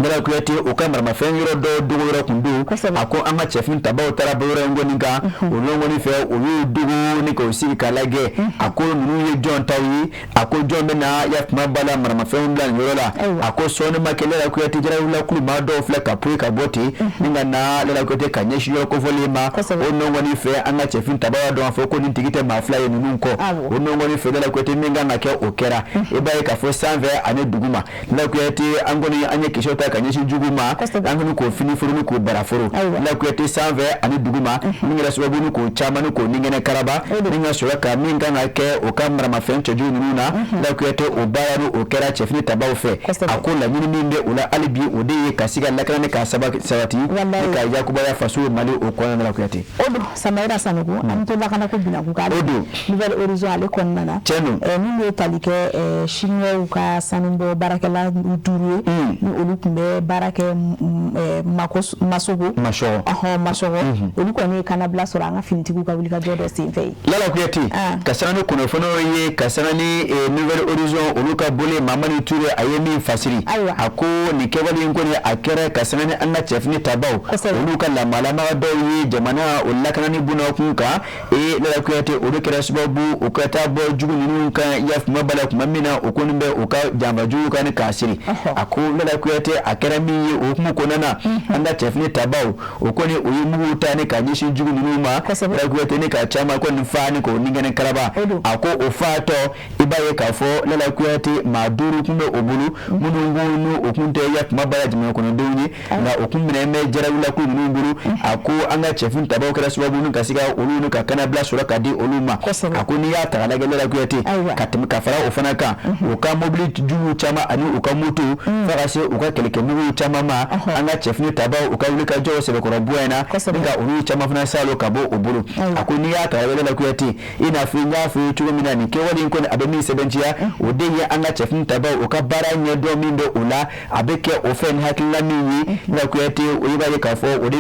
Lala Kuyate, o ka maramafɛn yɔrɔ dɔw dogo yɔrɔ kun don. A ko an ka cɛfini tabaw taara bɔ yɔrɔ in kɔni kan, o kɔni fɛ, o y'u dogo ni k'o sigi k'a lajɛ. A ko ninnu ye jɔn taw ye? A ko jɔn bɛ na ya tuma ba la maramafɛnw bila nin yɔrɔ la? A ko sɔɔni ma kɛ, Lala Kuyate, jarawulakulu maa dɔw filɛ ka poyi ka bɔ ten ni ka na, Lala Kuyate, ka ɲɛsin yɔrɔ kofɔlen ma. O nɔ kɔni fɛ, an ka cɛfini tabaw y'a dɔn k'a fɔ ko nin tigi tɛ maa fila ye ninnu kɔ. O nɔ kɔni fɛ, Lala Kuyate, min kan ka kɛ, o kɛra. I b'a ye k'a fɔ sanfɛ ani duguma, Lala Kuyate, an kɔni an ye kisɛw ta ka ɲɛsin jugu ma, an kɔni k'o fini foro ni k'o bara foro. Lala Kuyate, sanfɛ ani duguma, min kɛra sababu ni k'o caman ni k'o ningɛnɛ karaba ni ka sɔrɔ ka min kan ka kɛ o ka maramafɛn cɛjugu ninnu na. Lala Kuyate, o baara ni o kɛra cɛfini tabaw fɛ. A ko laɲini min bɛ o la hali bi, o de ye ka se ka lakana ni ka sabati ni ka yakubaya faso Mali o kɔnɔna na, Kuyate. O don, Samayira Sanogo, an bɛ to lakanako binaku kan. O don. Nouvel Horizon ale kɔnɔna na. Tiɲɛ don. Min bɛ tali kɛ Chinois ka sanubɔ baarakɛla duuru ye, ni olu tun bɛ baara kɛ Masogo. Masɔgɔ. Ɔhɔn, Masɔgɔ. Olu kɔni ye kannabila sɔrɔ an ka finitigiw ka wulikajɔ dɔ senfɛ yen. Lala Kuyate, ka sanga ni kunnafoniw ye, ka sanga ni Nouvel Horizon olu ka boli, Mamani Ture, a ye min fasiri, a ko nin kɛwale in kɔni, a kɛra ka sanga ni an ka cɛfini tabaw, olu ka lamalamaga dɔw ye jamana o lakanani bunakun kan. Ee Lala Kuyate, olu kɛra sababu u ka taa bɔ jugu ninnu kan yafuma bala tuma min na o kɔni bɛ u ka janfa jugu kan ni k'a siri. A ko Lala Kuyate, a kɛra min ye, o hukumu kɔnɔna na, an ka cɛfini tabaw, o kɔni o ye mugu ta ni ka ɲɛsin jugu ninnu ma. Lala Kuyate, ni ka caman kɔni fa ni k'o ningɛnɛ karaba. A ko o fatɔ, i b'a ye k'a fɔ Lala Kuyate, maa duuru tun bɛ o bolo minnu ko n'u o kun tɛ yakuma bala jamana kɔnɔdenw ye, nka o kun minɛ bɛ jarawulakulu ninnu bolo. A ko an ka cɛfini tabaw kɛra sababu ni ka se ka olu ni ka kanabila sɔrɔ ka di olu ma. A ko n'i y'a ta k'a lajɛ, Lala Kuyate, ka tɛmɛ ka fara o fana kan, u ka mobili jugu caman ani u ka moto fo ka se u ka kɛlɛkɛmuguw caman ma an ka cɛfini tabaw u ka wuli ka jɔ sɛbɛkɔrɔ bonya na ni ka olu caman fana salo ka bɔ o bolo. A ko n'i y'a ta Lala Kuyate i n'a fɔ n y'a fɔ cogo min na nin kɛwale in kɔni a bɛ min sɛbɛntiya o de ye an ka cɛfini tabaw u ka baara ɲɛdɔn min bɛ o la a bɛ kɛ o fɛn ni hakilina min ye Lala Kuyate o i b'a ye k'a fɔ o de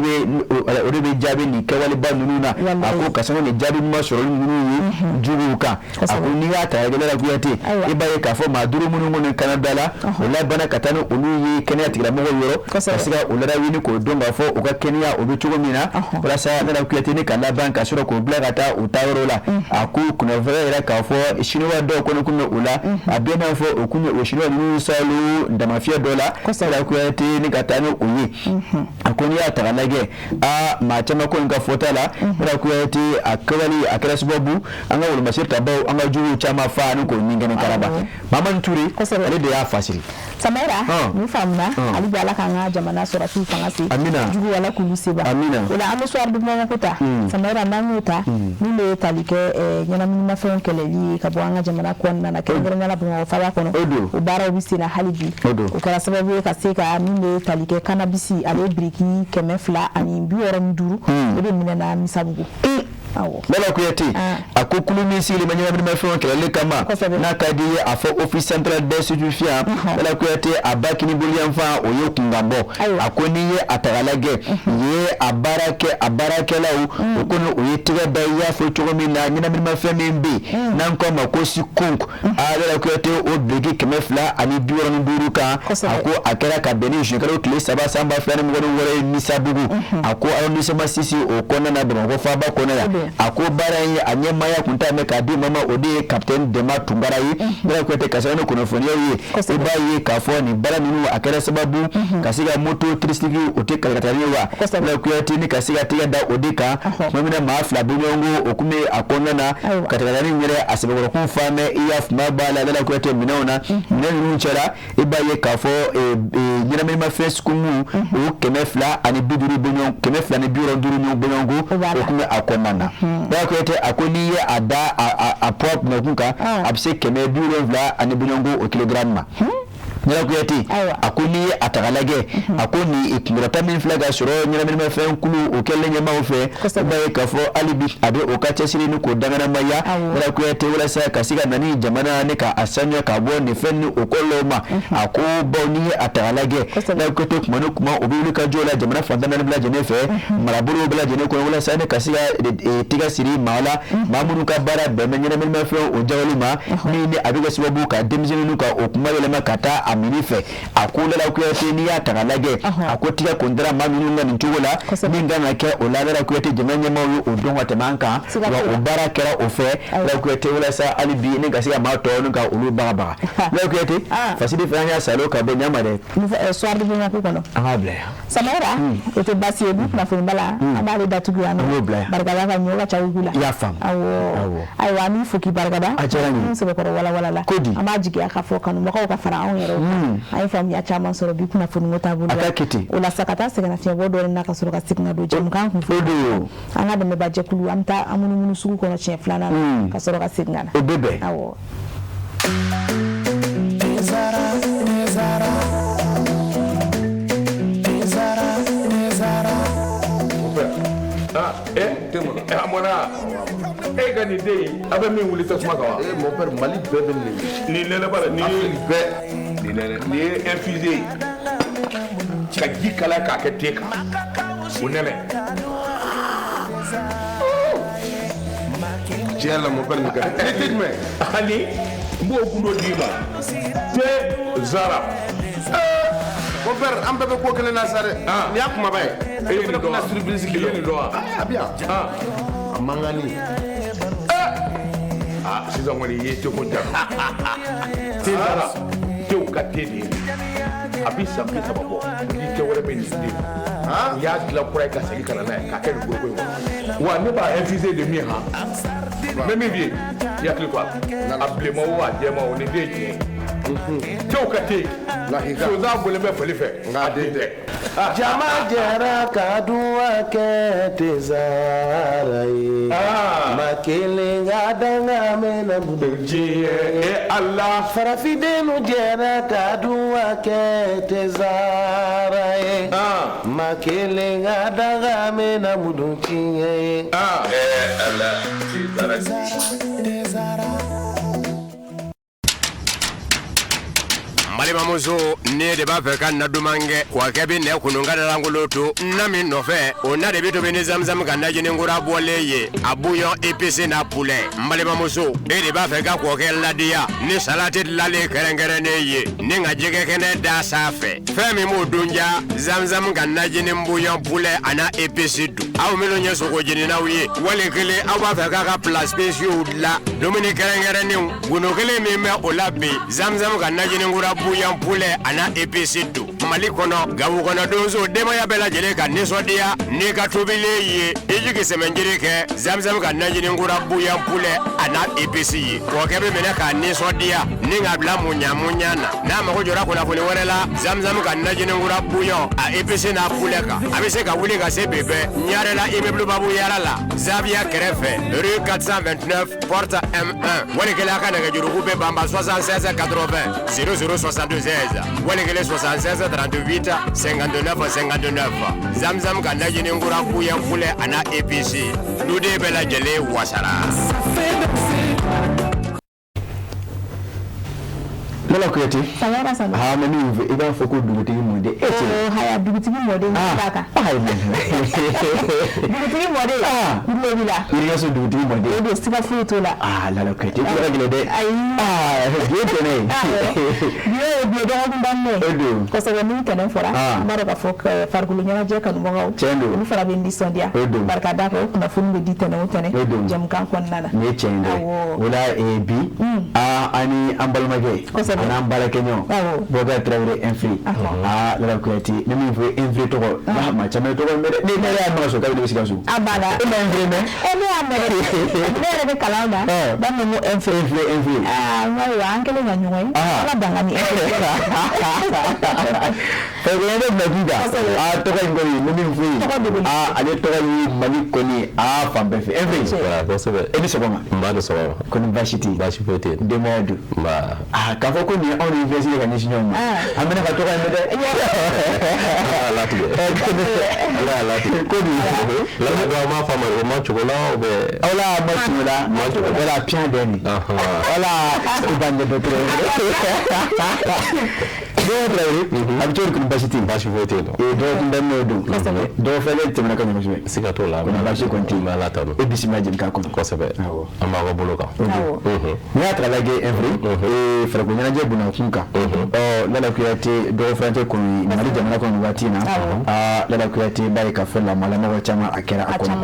bɛ jaabi nin kɛwaleba ninnu na. A ko ka sanga nin jaabi ɲuman sɔrɔli ninnu ye juguw kan. A ko n'i y'a ta Lala Kuyate i b'a ye k'a fɔ maa 5 minnu kɔni kana da la o labanna ka taa ni olu ye kɛnɛya tigilamɔgɔw yɔrɔ ka se ka o ladaɲini k'o dɔn k'a fɔ u ka kɛnɛya o bɛ cogo min na walasa Lala Kuyate ni ka laban ka sɔrɔ k'o bila ka taa u taayɔrɔ la. A ko kunnafoniya yɛrɛ k'a fɔ siniwa dɔw kɔni kun bɛ o la a bɛ n'a fɔ o kun ye o siniwa ninnu salo damafiyɛ dɔ la Lala Kuyate ni ka taa ni o ye. A ko n'i y'a ta k'a lajɛ aa maa caman kɔni ka fɔta la Lala Kuyate a kɛwale a kɛra sababu an ka wolomasiri tabaw an ka juguw caman fa ni k'o nin kɛnɛ karaba. Mamani Ture ale de y'a fasiri. Samara ni faamuna hali bi Ala k'an ka jamana sɔrɔsiw fanga se. Amina. Jugu Ala k'olu seba. Amina. O la an bɛ soir de Bamako ta. Samara n'an y'o ta min bɛ tali kɛ ɲɛnaminimafɛnw kɛlɛli ye ka bɔ an ka jamana kɔnɔna na kɛrɛnkɛrɛnnenya la Bamakɔ faaba kɔnɔ. O baaraw bɛ sen na hali bi. O kɛra sababu ye ka se ka min bɛ tali kɛ cannabis ale biriki 265 o de minɛna Misabugu. Lala Kuyate a ko kulu min sigilen bɛ ɲɛnaminimafɛnw kɛlɛli kama n'a ka di ye a fɔ office central des stupéfiants Lala Kuyate a ba kiniboliyanfan o ye kunkanbɔ. A ko n'i ye a ta k'a lajɛ ye a baarakɛlaw o kɔni o ye tɛgɛ da i y'a fɔ cogo min na ɲɛnaminimafɛn min bɛ yen n'an ko a ma ko sikonk Lala Kuyate o biriki 265 kan. A ko a kɛra ka bɛn ni juin kalo tile 3 san 2026 ye Misabugu. A ko arrondissement 6 o kɔnɔna na Bamakɔ faaba kɔnɔ yan. A ko baara in a ɲɛmaaya kun t'a mɛn k'a di maa ma o de ye capitaine Dema Tunkara ye. Lala Kuyate ka sɛbɛn ni kunnafoniyaw ye i b'a ye k'a fɔ nin baara ninnu a kɛra sababu ka se ka moto tricycle o tɛ kalikatali ye wa Lala Kuyate ni ka se ka tɛgɛ da o de kan tuma min na maa 2 bɛ ɲɔgɔn kɔ o kun bɛ a kɔnɔna na kalikatali in yɛrɛ a sɛbɛkɔrɔkun fa mɛn i y'a fuma b'a la Lala Kuyate minɛnw na minɛn ninnu cɛla i b'a ye k'a fɔ ɲɛnaminimafɛn sukumu o 250 bɛ ɲɔgɔn 265 ɲɔgɔn kɔ o kun bɛ a kɔnɔna na. Lala Kuyate a ko n'i ye a da a poids kunbɛkun kan a bɛ se 770 ani bɔɲɔgɔnko o kilogramme ma. Lala Kuyate a ko n'i ye a ta k'a lajɛ a ko nin kunkɔrɔta min filɛ ka sɔrɔ ɲɛnaminimafɛn kulu o kɛlen ɲɛmaaw fɛ i b'a ye k'a fɔ hali bi a bɛ o ka cɛsiri ni k'o danganamaya Lala Kuyate walasa ka se ka na ni jamana ni ka a sanuya ka bɔ nin fɛn ni o kɔlɔlɔw ma. A ko bawo n'i ye a ta k'a lajɛ Lala Kuyate kuma ni kuma o bɛ wuli ka jɔ la jamana fan tan naani bɛɛ lajɛlen fɛ marabolow bɛɛ lajɛlen kɔnɔ walasa ne ka se ka tɛgɛ siri maa la maa minnu ka baara bɛn bɛ ɲɛnaminimafɛnw o jawali ma min ni a bɛ kɛ sababu ka denmisɛnninw ka o kuma yɛlɛma ka taa a mini fɛ. A ko Lala Kuyate n'i y'a ta k'a lajɛ a ko tigɛ kun dara maa minnu ka nin cogo la min kan ka kɛ o la Lala Kuyate jamana ɲɛmaaw ye o dɔn ka tɛmɛ an kan wa o baara kɛra o fɛ Lala Kuyate walasa hali bi ne ka se ka maa tɔw ni ka olu bagabaga. Lala Kuyate fasidi fana y'a salo ka bɔ ɲama dɛ soir de Bamako kɔnɔ. An k'a bila yan. Samara o tɛ baasi ye bi kunnafoni ba la an b'ale datugu yan nɔ barikada ka ɲɔ ka ca ugu la. I y'a faamu. Awɔ ayiwa an b'i fo k'i barikada. A diyara n ye. Sɛbɛkɔrɔ walawala la. Ko di? An b'a jigiya k'a fɔ kanubagaw ka fara anw yɛrɛ kan. An ye faamuya caman sɔrɔ bi kunnafoni ko taabolo la. A ka kɛ ten. O la sa ka taa sɛgɛnnafiɲɛbɔ dɔɔnin na ka sɔrɔ ka segin ka don jɛmukan kun fɔlɔ. O de ye o. An ka dɛmɛbajɛkulu an bɛ taa an munumunu sugu kɔnɔ siɲɛ filanan na ka sɔrɔ ka segin ka na. O bɛ bɛn. Awɔ. A mɔna e ka nin den in a bɛ min wuli tasuma kan wa. Mon père Mali bɛɛ bɛ nin nin nɛnɛ ba la nin ye bɛɛ nin nɛnɛ nin ye infusé ye ka ji kalaya k'a kɛ te kan o nɛnɛ. Tiɲɛ la mon père nin ka di. E tɛ jumɛn? Ani n b'o gundo d'i ma te zara. Mon père an bɛɛ bɛ ko kelen na sa dɛ. Nin y'a kumaba ye. E ye nin dɔn wa? Surprise I ye nin dɔn wa? A bɛ yan. A mankanni. Ah sisan kɔni i ye teko ja. Te zara tew ka te de ye. A bɛ san 30 bɔ ni te wɛrɛ bɛ nin den. U y'a dilan kura ye ka segin ka na n'a ye k'a kɛ nin foroko in kɔnɔ. Wa ne b'a infusé de min han. N bɛ min f'i ye i hakili to a la. A bilenman o a jɛman o nin den ye tiɲɛ ye. Tew ka te. Sonsan bɔlen bɛ fali fɛ. Nka a den tɛ. Jama jɛra ka duwa kɛ Tezara ye. Maa kelen ka danga mɛnna Diɲɛ e Ala. Farafindenw jɛra ka duwa kɛ Tezara ye. Maa kelen ka danga mɛnna mudun tiɲɛ ye. Ala Tezara. Balimamuso ne de b'a fɛ ka na duman kɛ kɔkɛ bɛ nɛ kunun ka lankolon to na min nɔfɛ o na de bɛ tobi ni zamzam ka najini kura bɔlen ye a bouillon épicé n'a poulet. N balimamuso e de b'a fɛ ka kɔkɛ ladiya ni salati dilanlen kɛrɛnkɛrɛnnen ye ni ka jɛgɛ kɛnɛ da sanfɛ fɛn min b'o dun ja zamzam ka najini bouillon poulet a n'a épice dun. Aw minnu ye sogo jeninaw ye wali kelen aw b'a fɛ k'a ka plats spéciaux dilan dumuni kɛrɛnkɛrɛnnenw gundo kelen min bɛ o la bi zamzam ka najini kura bouillon poulet a n'a épice dun. Mali kɔnɔ Gawo kɔnɔ donso denbaya bɛɛ lajɛlen ka nisɔndiya n'i ka tobilen ye i jigi sɛmɛnjiri kɛ zamzam ka najini kura bouillon poulet a n'a épice ye. Kɔkɛ bɛ minɛ k'a nisɔndiya ni k'a bila muɲa muɲa na n'a mago jɔra kunnafoni wɛrɛ la zamzam ka najini kura bouillon a épice n'a poulet kan. A bɛ se ka wuli ka se bi bɛɛ Ɲarela immeuble Babu Yara la Zaviya kɛrɛfɛ rue 429 porte M1 wali kelen a ka nɛgɛjuruku bɛ banba 76 80 00 76 wali kelen 76 38 59 59. Zamzam ka najini kura bouillon poulet a n'a épice duden bɛɛ lajɛlen wasara. Lala Kuyate. Sangara Sanu. Ah mais min fɛ i b'a fɔ ko dugutigi mɔden. E cɛ. Oh haya dugutigi mɔden b'a kan. Dugutigi mɔden. N tulo b'i la. I ka so dugutigi mɔden. O don siga foyi t'o la. Ah Lala Kuyate i tulo ka gɛlɛn dɛ. Ayi. Ah bi ye tɛnɛ ye. Bi ye bi ye dɔgɔkun daminɛ. O don. Kosɛbɛ ni tɛnɛ fɔra. N b'a dɔn k'a fɔ farikolo ɲɛnajɛ kanubagaw. Tiɲɛ don. Olu fana bɛ nisɔndiya. O don. Barika d'a kan o kunnafoni bɛ di tɛnɛ o tɛnɛ. O don. Jɛmukan kɔnɔna na. Nin ye tiɲɛ ye dɛ. Awɔ. O la bi. Ah ani an balimakɛ. Kosɛbɛ. An'an baarakɛɲɔgɔn. Awɔ. Bɔkari Tarawele Infri. Ah Lala Kuyate ne min fɔ Infri tɔgɔ. Maa caman ye tɔgɔ in mɛn dɛ. Ne yɛrɛ y'a mɛn ka sɔrɔ k'a bɛ ne bɛ Sikaso. A banna. E ma Infri mɛn? Ne y'a mɛn dɛ. Ne yɛrɛ bɛ kalan na. B'a mɛn ko Infri. Infri Infri. Aa ayiwa an kɛlen ka ɲɔgɔn ye. Ala dan ka ni Infri. Farikolo ɲɛnajɛ bila kun kan. Aa tɔgɔ in kɔni ne min fɔ yen. Aa ale tɔgɔ ye Mali kɔni aa fan bɛɛ fɛ. Infri. Kosɛbɛ. E ni sɔgɔma. N ba ni sɔgɔma. Kɔni baasi tɛ yen. Baasi foyi tɛ yen. Denbaya dun. Nba. Aa k'a fɔ ko nin ye anw ni influence ye ka ɲɛsin ɲɔgɔn ma. An bɛna ka tɔgɔ in mɛn dɛ. Ala y'a latigɛ. Ala y'a latigɛ. Ko di. Lala an b'a fɔ a ma ko Macogola ou bien. Wala Macogola. Wala piyan dɔ nin. Wala i b'an ɲɛ dɔ Tarawele a bɛ cogo di kɔni baasi tɛ yen. Baasi foyi tɛ yen nɔ. Dɔgɔkun daminɛ o don. Dɔw fɛnɛ tɛmɛna ka ɲɛ kosɛbɛ. Siga t'o la. Kɔni baasi kɔni tɛ yen. N bɛ Ala tanu. E bisimila jɛmukan kɔnɔ. Kosɛbɛ. Awɔ. An b'aw ka bolo kan. N'i y'a ta k'a lajɛ Infri. Farikolo ɲɛnajɛ bunakun kan. Ɔ Lala Kuyate dɔgɔ furancɛ kɔni Mali jamana kɔnɔ nin waati in na. Aa Lala Kuyate b'a ye k'a fɔ lamɔlamɔgɔ caman a kɛra a kɔnɔ.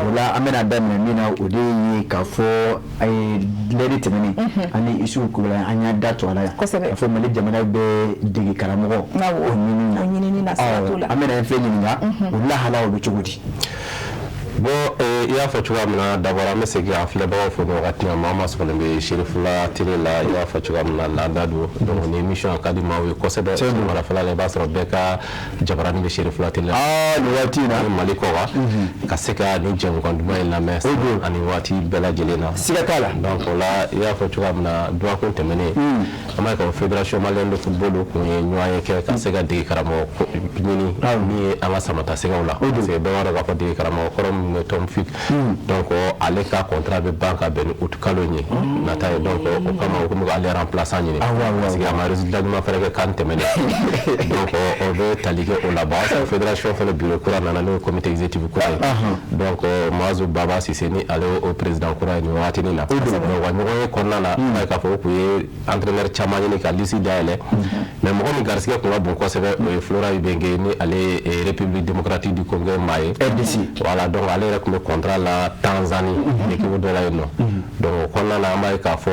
O la an bɛna daminɛ min na o de ye k'a fɔ lɛri tɛmɛnen ani Isufu Kulubali an y'a da to a la yan. Kosɛbɛ. K'a fɔ Mali jamana bɛ dege karamɔgɔ. Awɔ. O ɲinini na. O ɲinini na siga t'o la. An bɛna Infri ɲininka o lahala o bɛ cogo di? Bon i y'a fɔ cogoya min na d'abord an bɛ segin an filɛbagaw fo nin wagati in na maa o maa sɔgɔlen bɛ Serifula télé la i y'a fɔ cogoya min na laada don donc ni émission a ka di maaw ye kosɛbɛ sɔgɔmadafɛla la i b'a sɔrɔ bɛɛ ka jabarani bɛ Serifula télé la. Aa nin waati in na. Mali kɔkan ka se ka nin jɛmukan duman in lamɛn ani waati bɛɛ lajɛlen na. Siga t'a la. Donc o la i y'a fɔ cogoya min na dɔgɔkun tɛmɛnen an b'a ye k'a fɔ fédération malienne de football tun ye ɲɔgɔn ye kɛ ka se ka dege karamɔgɔ ɲini min ye an ka samatasɛgɛw la parce que bɛɛ b'a dɔn k'a fɔ dege karamɔgɔ kɔrɔ min bɛ Tom Fick donc ale ka contrat bɛ ban ka bɛn ni août kalo in ye nata ye donc o kama u tun bɛ k'ale remplaçant ɲini parce que a ma résultat ɲuman fɛnɛ kɛ CAN tɛmɛnen donc o bɛ tali kɛ o la bon o y'a sɔrɔ fédération fɛnɛ bureau kura nana n'o ye comité exécutif kura ye donc Mahazu Baba Sise ni ale o président kura ye nin wagatinin na donc wa ɲɔgɔn ye kɔnɔna na an b'a ye k'a fɔ o tun ye entraîneur caman ɲini ka liste dayɛlɛ mais mɔgɔ min garisigɛ tun ka bon kosɛbɛ o ye Flora Ibenge ni ale ye République démocratique du Congo maa ye RDC voilà donc ale yɛrɛ tun bɛ contrat la Tanzanie équipe dɔ la yen nɔ donc o kɔnɔna na an b'a ye k'a fɔ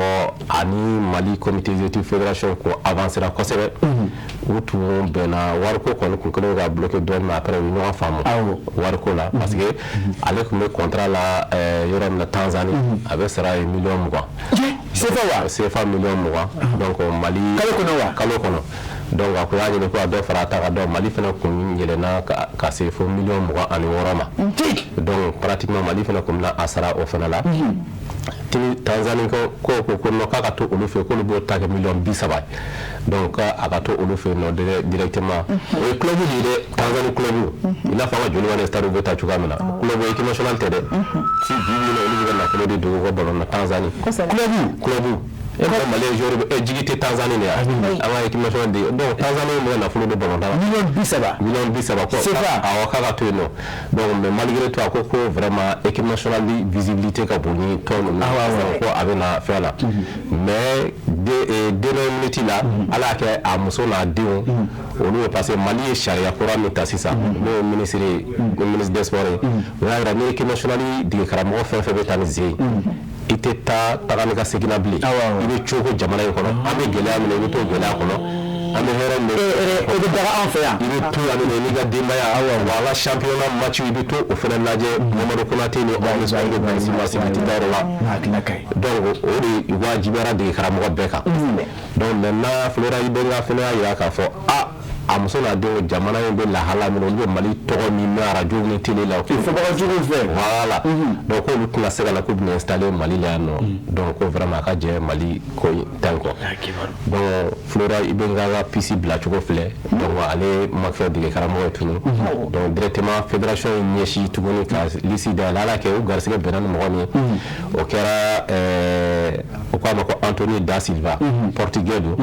ani Mali comité exécutif fédération ko avancera kosɛbɛ u tun bɛnna wariko kɔni kun kɛlen ka bloqué dɔɔnin mais après u ye ɲɔgɔn faamu wariko la parce que ale tun bɛ contrat la yɔrɔ min na Tanzanie a bɛ sara ye miliyɔn 20. CFA wa? CFA miliyɔn 20 donc Mali kalo kɔnɔ wa? Kalo kɔnɔ. Donc a ko y'a ɲini ko a dɔ fara a ta kan. Donc Mali fana kun yɛlɛnna ka se fo miliyɔn 26 ma. Donc pratiquement Mali fana kun bɛna a sara o fana la. Tanzanie ko non, k'a ka to olu fɛ, k'olu b'o ta kɛ miliyɔn 30. Donc a ka to olu fɛ yen nɔ directement. O ye club de ye dɛ, Tanzanie club, i n'a fɔ an ka Joliba ni Stade bɛ ta cogoya min na. Club, équipe nationale tɛ dɛ. Si bi bi in na, olu bɛ ka nafolo de dogo u ka ballon na Tanzanie. Club e ko Mali joueur bɛ jigi tɛ Tanzanie de ya, an ka équipe nationale de. Donc Tanzanie bɛ ka nafolo don ballon la. Miliyɔn 30. Miliyɔn 30 ko. CFA. Awɔ, k'a ka to yen nɔ. Donc mais malgré tout, a ko ko vraiment équipe nationale visibilité ka bon ni tɔn ninnu ko a bɛ na fɛn la. Mais dernière minute la, Ala y'a kɛ a muso n'a denw olu ye, parce que Mali ye sariya kura min ta sisan, n'o ye ministre ye, ministre des sports ye, o y'a yira ni équipe nationale dege karamɔgɔ fɛn fɛn bɛ taa ni zen ye, i tɛ taa taga ni ka segin na bilen, i bɛ cogo jamana in kɔnɔ. An bɛ gɛlɛya min na, i bɛ t'o gɛlɛya kɔnɔ. An bɛ hɛrɛ min, o bɛ daga an fɛ yan. I bɛ to yan nɔ n'i ka denbaya. Wa an ka championnat match, i bɛ to o fana lajɛ. Mamadu Konate ni anw bɛ Bɛnsi Masi, i tɛ taa yɔrɔ la. Hakilina ka ɲi. Donc o de wajibiyara dege karamɔgɔ bɛɛ kan. Donc maintenant, Florent Ibenge fana y'a jira k'a fɔ a muso n'a denw, jamana in bɛ lahala min na, olu bɛ Mali tɔgɔ min mɛn arajo ni télé la. Fɔbaga juguw fɛ. Voilà, donc k'olu tɛna se ka na k'u bɛna installer Mali la yan nɔ. Donc ko vraiment a ka jɛ Mali ko in kɔ. Donc Florent Ibenge ka piste bilacogo filɛ. Donc ale ma kɛ dege karamɔgɔ ye tuguni. Donc directement fédération ye ɲɛsin tuguni ka liste dayɛlɛ. Ala kɛ u garisɛgɛ bɛnna ni mɔgɔ min ye, o kɛra o k'a ma ko Anthony Da Silva, portugais don,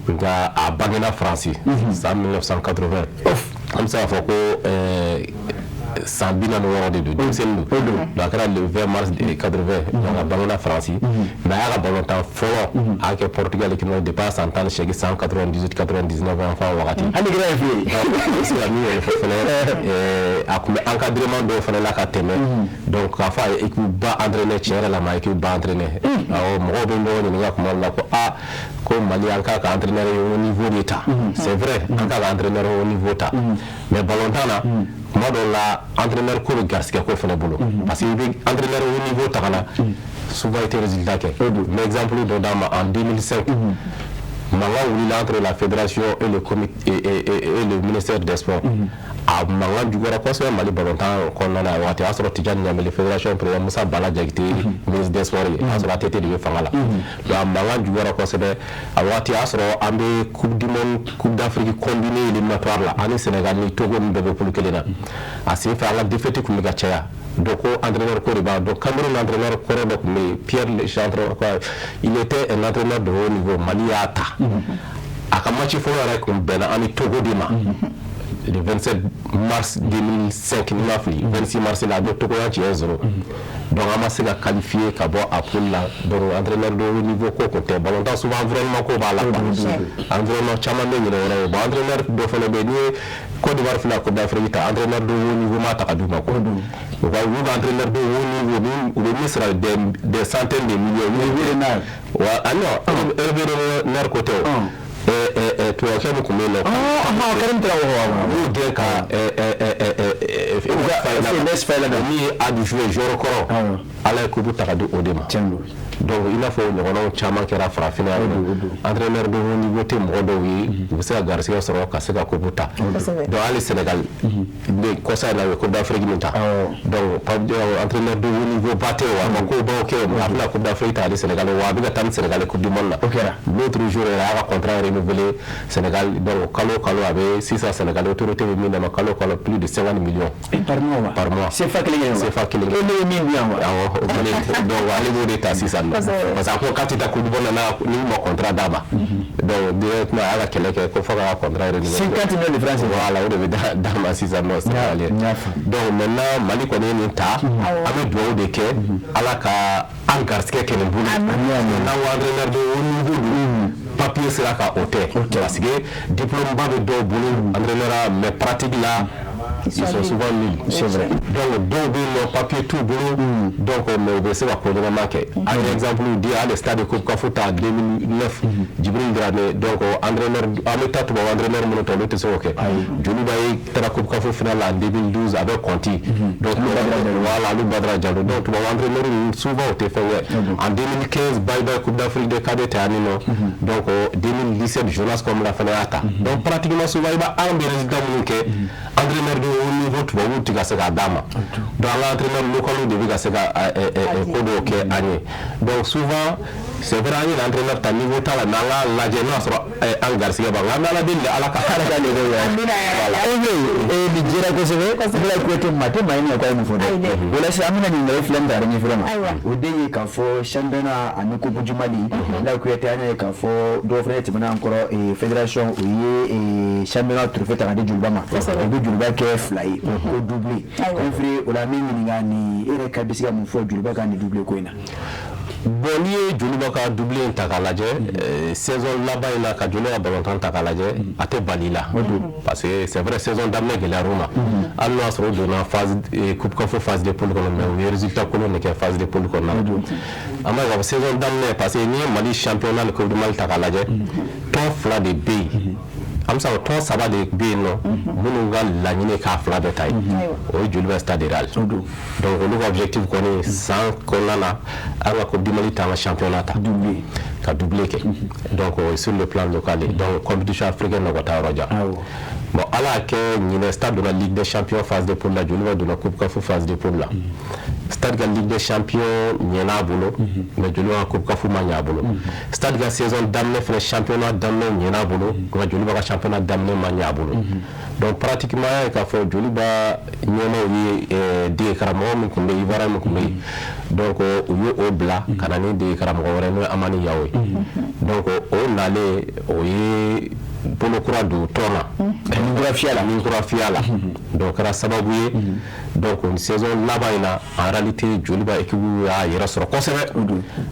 nka a bangena Faransi san 1980. An bɛ se k'a fɔ ko san 46 de don, denmisɛnnin don. Donc a kɛra le 20 mars 80. Donc a bangena Faransi, mais a y'a ka balontan fɔlɔ a y'a kɛ Portugal équipe depuis a san 18, san 98 99 enfant wagati. Hali kɛra ye f'i ye. N bɛ se ka min yɛrɛ fɔ fɛnɛ, a tun bɛ encadrement dɔw fɛnɛ la ka tɛmɛ. Donc k'a fɔ a ye équipe ba entraîner, tiɲɛ yɛrɛ la, ma équipe ba entraîner. Awɔ, mɔgɔw bɛ ɲɔgɔn ɲininka kuma dɔ la ko ko Mali an k'a ka entraîneur ye haut niveau de ta. C'est vrai, an k'a ka entraîneur haut niveau ta, mais balontan na, kuma dɔw la, entraîneur ko bɛ garisɛgɛ ko fɛnɛ bolo, parce que i bɛ entraîneur haut niveau ta ka na, souvent i tɛ résultat kɛ. N bɛ exemple dɔ d'a ma: en 2005, mankan wulila entre la fédération et le comité et le ministère des sports. A mankan juguyara kosɛbɛ Mali balontan kɔnɔna na. Waati o y'a sɔrɔ Tidjane Ɲamele fédération président, Musa Bala Jakite ministre des sports ye, o y'a sɔrɔ ATT de bɛ fanga la. Donc a mankan juguyara kosɛbɛ. A waati y'a sɔrɔ an bɛ coupe du monde, coupe d'Afrique combinée éliminatoire la, an ni Sénégal ni Togo ninnu bɛɛ bɛ poule kelen na. A sen fɛ, an ka défaite tun bɛ ka caya. Donc ko entraîneur ko de b'a. Donc Cameroun entraîneur kɔrɔ dɔ tun bɛ yen, Pierre Lechantre quoi, il était un entraîneur de haut niveau. Mali y'a ta, a ka match fɔlɔ yɛrɛ kun bɛnna an ni Togo de ma le 27 mars 2005, ni ma fili, 26 mars la. A bɛ Togo y'an ci 1-0. Donc an ma se ka qualifier ka bɔ a poule la. Donc entraîneur de haut niveau ko kun tɛ. Ballontan, souvent environnement ko b'a la quoi, environnement caman bɛ ɲinɛ o yɔrɔ ye. Bon, entraîneur dɔ fana bɛ yen, n'i ye Côte d'Ivoire filɛ, Coupe d'Afrique ta, entraîneur de haut niveau ma ta ka d'u ma quoi. U ka entraîneur de haut niveau min, u bɛ min sara des centaines de millions. Wa ah non, Hervé Renard ko tɛ o, tubabukɛ min tun bɛ yen nɔ. Karim Traoré. U y'o gɛn ka min ye a joué joueur kɔrɔ, Ala ye coupe ta ka di o de ma. Donc i n'a fɔ ɲɔgɔnnaw caman kɛra farafinna yan nɔ, entraîneur de haut niveau tɛ mɔgɔ dɔw ye, u bɛ se ka garisɛgɛ sɔrɔ ka se ka coupe ta. Donc hali Sénégal kɔsa in na, u ye coupe d'Afrique min ta, donc entraîneur de haut niveau ba tɛ o, a ma kobaw kɛ, a bɛna coupe d'Afrique ta ani Sénégal, wa a bɛ ka taa ni Sénégal coupe du monde la. L'autre jour yɛrɛ, a y'a ka contrat renouvelé Sénégal. Donc kalo o kalo, a bɛ sisan Sénégal autorité bɛ min d'a ma kalo o kalo, plus de 50 millions. Par mois wa? Par mois. CFA kelen kelen wa? CFA kelen. E ne ye min di yan wa? Awɔ, o kelen. Donc ale b'o de ta sisan nɔ, parce que a ko k'a tɛ taa coupe du monde na ni ma contrat d'a ma. Donc directement a y'a ka kɛlɛ kɛ ko fo k'a ka contrat renouveler. 50 millions de francs. Voilà, o de bɛ d'a ma sisan nɔ Sénégal ye. Donc maintenant, Mali kɔni ye nin ta, an bɛ dugawu de kɛ Ala ka an garisɛgɛ kɛ nin bolo. N'an ko entraîneur de haut niveau don, papier sera ka o tɛ, parce que diplôme ba bɛ dɔw bolo entraîneur, mais pratique la Ils sont souvent nuls. C'est vrai. Donc dɔw bɛ yen nɔ, papier t'u bolo, donc mais u bɛ se ka ko ɲɛnama kɛ. An ye exemple di, hali stade Coupe CAF ta 2009, Djibril Dramé. Donc entraîneur, an bɛ taa tubabu entraîneur minnu ta, olu tɛ se k'o kɛ. Joliba ye taara Coupe CAF finale la en 2012 avec Conti. Donc voilà, Alou Badara Diallo. Donc tubabu entraîneur ninnu, souvent o tɛ fɛn kɛ. En 2015, Bye Bye Coupe d'Afrique des cadets ta yan nɔ. Donc 2017, Jonas Komla fana y'a ta. Donc pratiquement souvent, i b'a an bɛ résultat minnu kɛ, entraîneur de haut niveau tubabuw tɛ ka se k'a d'a ma. Donc an ka entraîneur local de bɛ ka se ka ko dɔw kɛ an ye. Donc souvent, c'est vrai, an ye entraîneur ta, niveau t'a la, mais an k'a lajɛ n'o y'a sɔrɔ an garisɛgɛ b'an kan. An bɛ Ala deli de, Ala ka Ala ka lajɛ. Nin jɛra kosɛbɛ. Bila Kuyate, maa tɛ maa ɲininka k'a ye mun fɔ dɛ. O la sisan, an bɛna ɲininkali fila min ta ka ɲɛfɛ ma, o de ye k'a fɔ championnat ani Coupe du Mali. Bila Kuyate, an y'a ye k'a fɔ dɔw fana tɛmɛna an kɔrɔ, fédération o ye championnat trophée ta ka di Joliba ma, o bɛ Joliba kɛ fila ye ko doublé. Inféré o la, an bɛ ɲininka nin, e yɛrɛ ka bɛ se ka mun fɔ Joliba ka nin doublé ko in na? Bon, n'i ye Joliba ka doublé in ta k'a lajɛ saison laban in na, ka Joliba ka balontan ta k'a lajɛ, a tɛ bali i la, parce que c'est vrai, saison daminɛ gɛlɛyar'u ma, hali n'o y'a sɔrɔ u donna phase Coupe CAF phase de poule kɔnɔ, mais u ye résultat kolon de kɛ phase de poule kɔnɔna na. An b'a ye k'a fɔ saison daminɛ, parce que n'i ye Mali championnat ni Coupe du Mali ta k'a lajɛ, tɔn fila de bɛ yen, an bɛ se ka tɔn saba de bɛ yen nɔ minnu ka laɲini k'a fila bɛɛ ta ye. O ye Joliba, Stade, Real. Donc olu ka objectif kɔni san kɔnɔna na, an ka Coupe du Mali ta, an ka championnat ta, ka doublé kɛ. Donc sur le plan local, donc compétition africaine na, ka taa yɔrɔ jan. Bon, Ala y'a kɛ ɲinɛ, Stade donna Ligue des champions phase de poule la, Joliba donna Coupe CAF phase de poule la. Stade ka Ligue des champions ɲɛna a bolo, mais Joliba ka Coupe CAF ma ɲɛ a bolo. Stade ka saison daminɛ fɛnɛ, championnat daminɛ ɲɛna a bolo, nka Joliba ka championnat daminɛ ma ɲɛ a bolo. Donc pratiquement, an y'a ye k'a fɔ Joliba ɲɛmaw ye dege karamɔgɔ min tun bɛ yen, Ivoirien min tun bɛ yen, donc u ye o bila ka na ni dege karamɔgɔ wɛrɛ, n'o ye Amani Yawo ye. Donc o nalen, o ye bolo kura don tɔn na, ni kura fiyɛ la. Ni kura fiyɛ la. Donc o kɛra sababu ye, donc nin saison laban in na, en réalité, Joliba équipe y'a yɛrɛ sɔrɔ kosɛbɛ,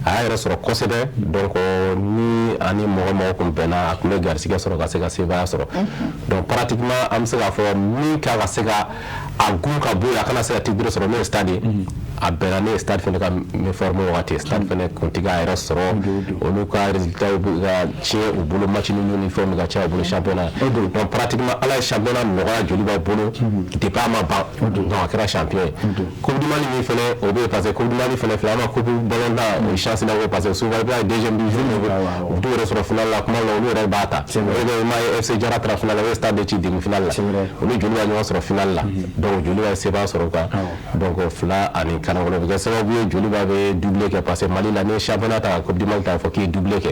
a y'a yɛrɛ sɔrɔ kosɛbɛ. Donc ni ani mɔgɔ mɔgɔ kun bɛnna, a tun bɛ garisɛgɛ sɔrɔ ka se ka sebaaya sɔrɔ. Donc pratiquement, an bɛ se k'a fɔ min kan ka se ka a gun ka bɔ yen, a kana se ka titre sɔrɔ, n'o ye Stade ye, a bɛnna ne ye Stade fana ka méforme wagati. Stade fana kun tɛ k'a yɛrɛ sɔrɔ, olu ka résultat bɛ ka tiɲɛ u bolo, match nul ni fɛnw bɛ ka caya u bolo championnat. Donc pratiquement, Ala ye championnat nɔgɔya Joliba bolo depuis a ma ban, donc a kɛra champion ye. Coupe du Mali min fana, o bɛ yen, parce que Coupe du Mali fana filɛ, an ma coupe ballon d'or, o ye chance la ko, parce que souvent i b'a ye deuxième division, u t'u yɛrɛ sɔrɔ finale la, kuma la olu yɛrɛ b'a ta. O de i m'a ye FC Jara taara finale la, o ye Stade de ci demi finale la, olu Joliba ɲɔgɔn sɔrɔ finale la. Donc Joliba ye sebaaya sɔrɔ o kan, donc 2 ani kɔnɔ, o bɛ kɛ sababu ye Joliba bɛ doublé kɛ, parce que Mali la, n'i ye championnat ta ka Coupe du Mali ta, fɔ k'i ye doublé kɛ.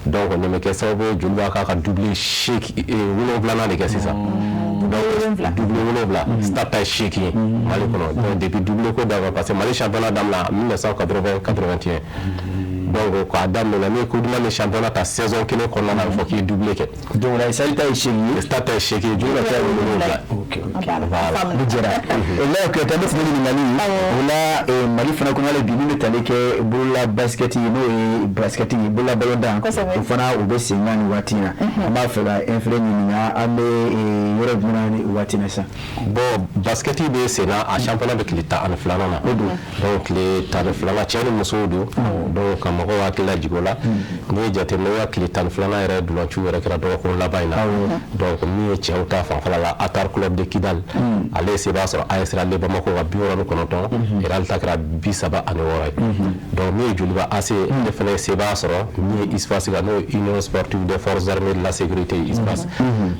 Donc nin bɛ kɛ sababu ye Joliba k'a ka doublé seegin wolonwulanan de kɛ sisan. Donc doublé 7, Stade ta ye 8 ye Mali kɔnɔ. Donc depuis doublé ko daminɛ, parce que Mali championnat daminɛ 1980 81, donc k'a daminɛ, n'i ye Coupe du Mali championnat ta saison kelen kɔnɔna na, a bɛ fɔ k'i ye doublé kɛ. Donc o la Stade ta ye 8 ye. Stade ta ye 8 ye, Joliba ta ye 7. Ok, ni jɛra o la, Kuyate, an bɛ tɛmɛ ɲininkali o la. Mali fana kɔnɔ hali bi, min bɛ tali kɛ bolola basket ye, n'o ye basket ye, bolola balontan, o fana o bɛ sen kan nin waati in na. An b'a fɛ ka inféré ɲininka, an bɛ yɔrɔ jumɛn na nin waati in na sisan? Bon, basket bɛ sen na, a championnat bɛ tile 12nan na. Donc tile 12nan, cɛ ni musow don. Donc ka mɔgɔw hakili lajigin o la, n'i ye jateminɛ, i ka tile 12nan yɛrɛ dulanciw yɛrɛ kɛra dɔgɔkun laban in na. Donc min ye cɛw ta fanfɛla la, Atar Club de Kidal, ale ye sebaya sɔrɔ AS Real de Bamako ka 69, Real ta kɛra 36 ye. Donc min ye Joliba AC, ale fana ye sebaya sɔrɔ min ye USFAS kan, n'o ye Union sportive des forces armées de la sécurité, USFAS.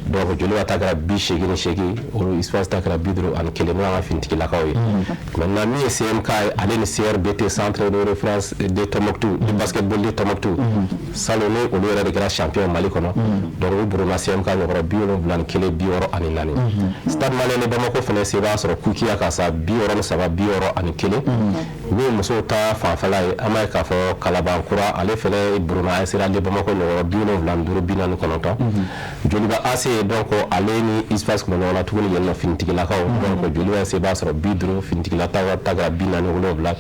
Donc Joliba ta kɛra 88, olu USFAS ta kɛra 51, n'o y'an ka finitigilakaw ye. Maintenant min ye CMK ye, ale ni CRBT, Centre de référence de Tombouctou de basketball de Tombouctou, salon ni olu yɛrɛ de kɛra champion Mali kɔnɔ. Donc u buruna CMK ɲɔgɔn 71, 64. Stade Malien de Bamako fana sebaya sɔrɔ Kukiya ka sa 63, 61. Min ye musow ta fanfɛla ye, an b'a ye k'a fɔ Kalabankura, ale fana buruna AS Real de Bamako ɲɔgɔn 75, 49. Joliba AC, donc ale ni USFAS tun bɛ ɲɔgɔn na tuguni yen nɔ, finitigilakaw. Donc Joliba ye sebaya sɔrɔ 50, finitigila ta kɛra 47.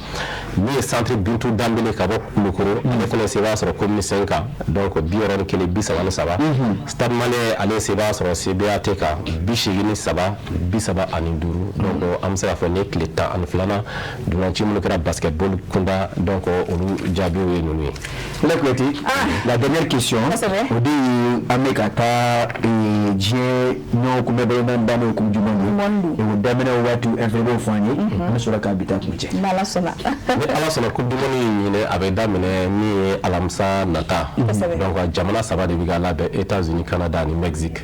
Min ye Centre Bintu Danbele ka bɔ Kulukɔrɔ. Kulukoro ale fana sebaaya sɔrɔ commune 5 kan, donc 61-33. Stade Malien ale sebaaya sɔrɔ CBAT kan 83-35. Donc an bɛ se k'a fɔ nin ye tile 12nan dolanci minnu kɛra basketball kunda, donc olu jaabiw ye ninnu ye. Lala Kuyate, la dernière question, o de ye an bɛ ka taa diɲɛ ɲɔgɔn kunbɛn daminɛ Coupe du monde o daminɛ waati, info b'o fɔ an ye, an bɛ sɔrɔ k'a bi taa kuncɛ. Ni Ala sɔnna. Ni Ala sɔnna, Coupe du monde in ɲinɛ a bɛ daminɛ min ye alamisa nata. Donc jamana saba de bɛ ka labɛn: États-Unis, Canada ani Mexique.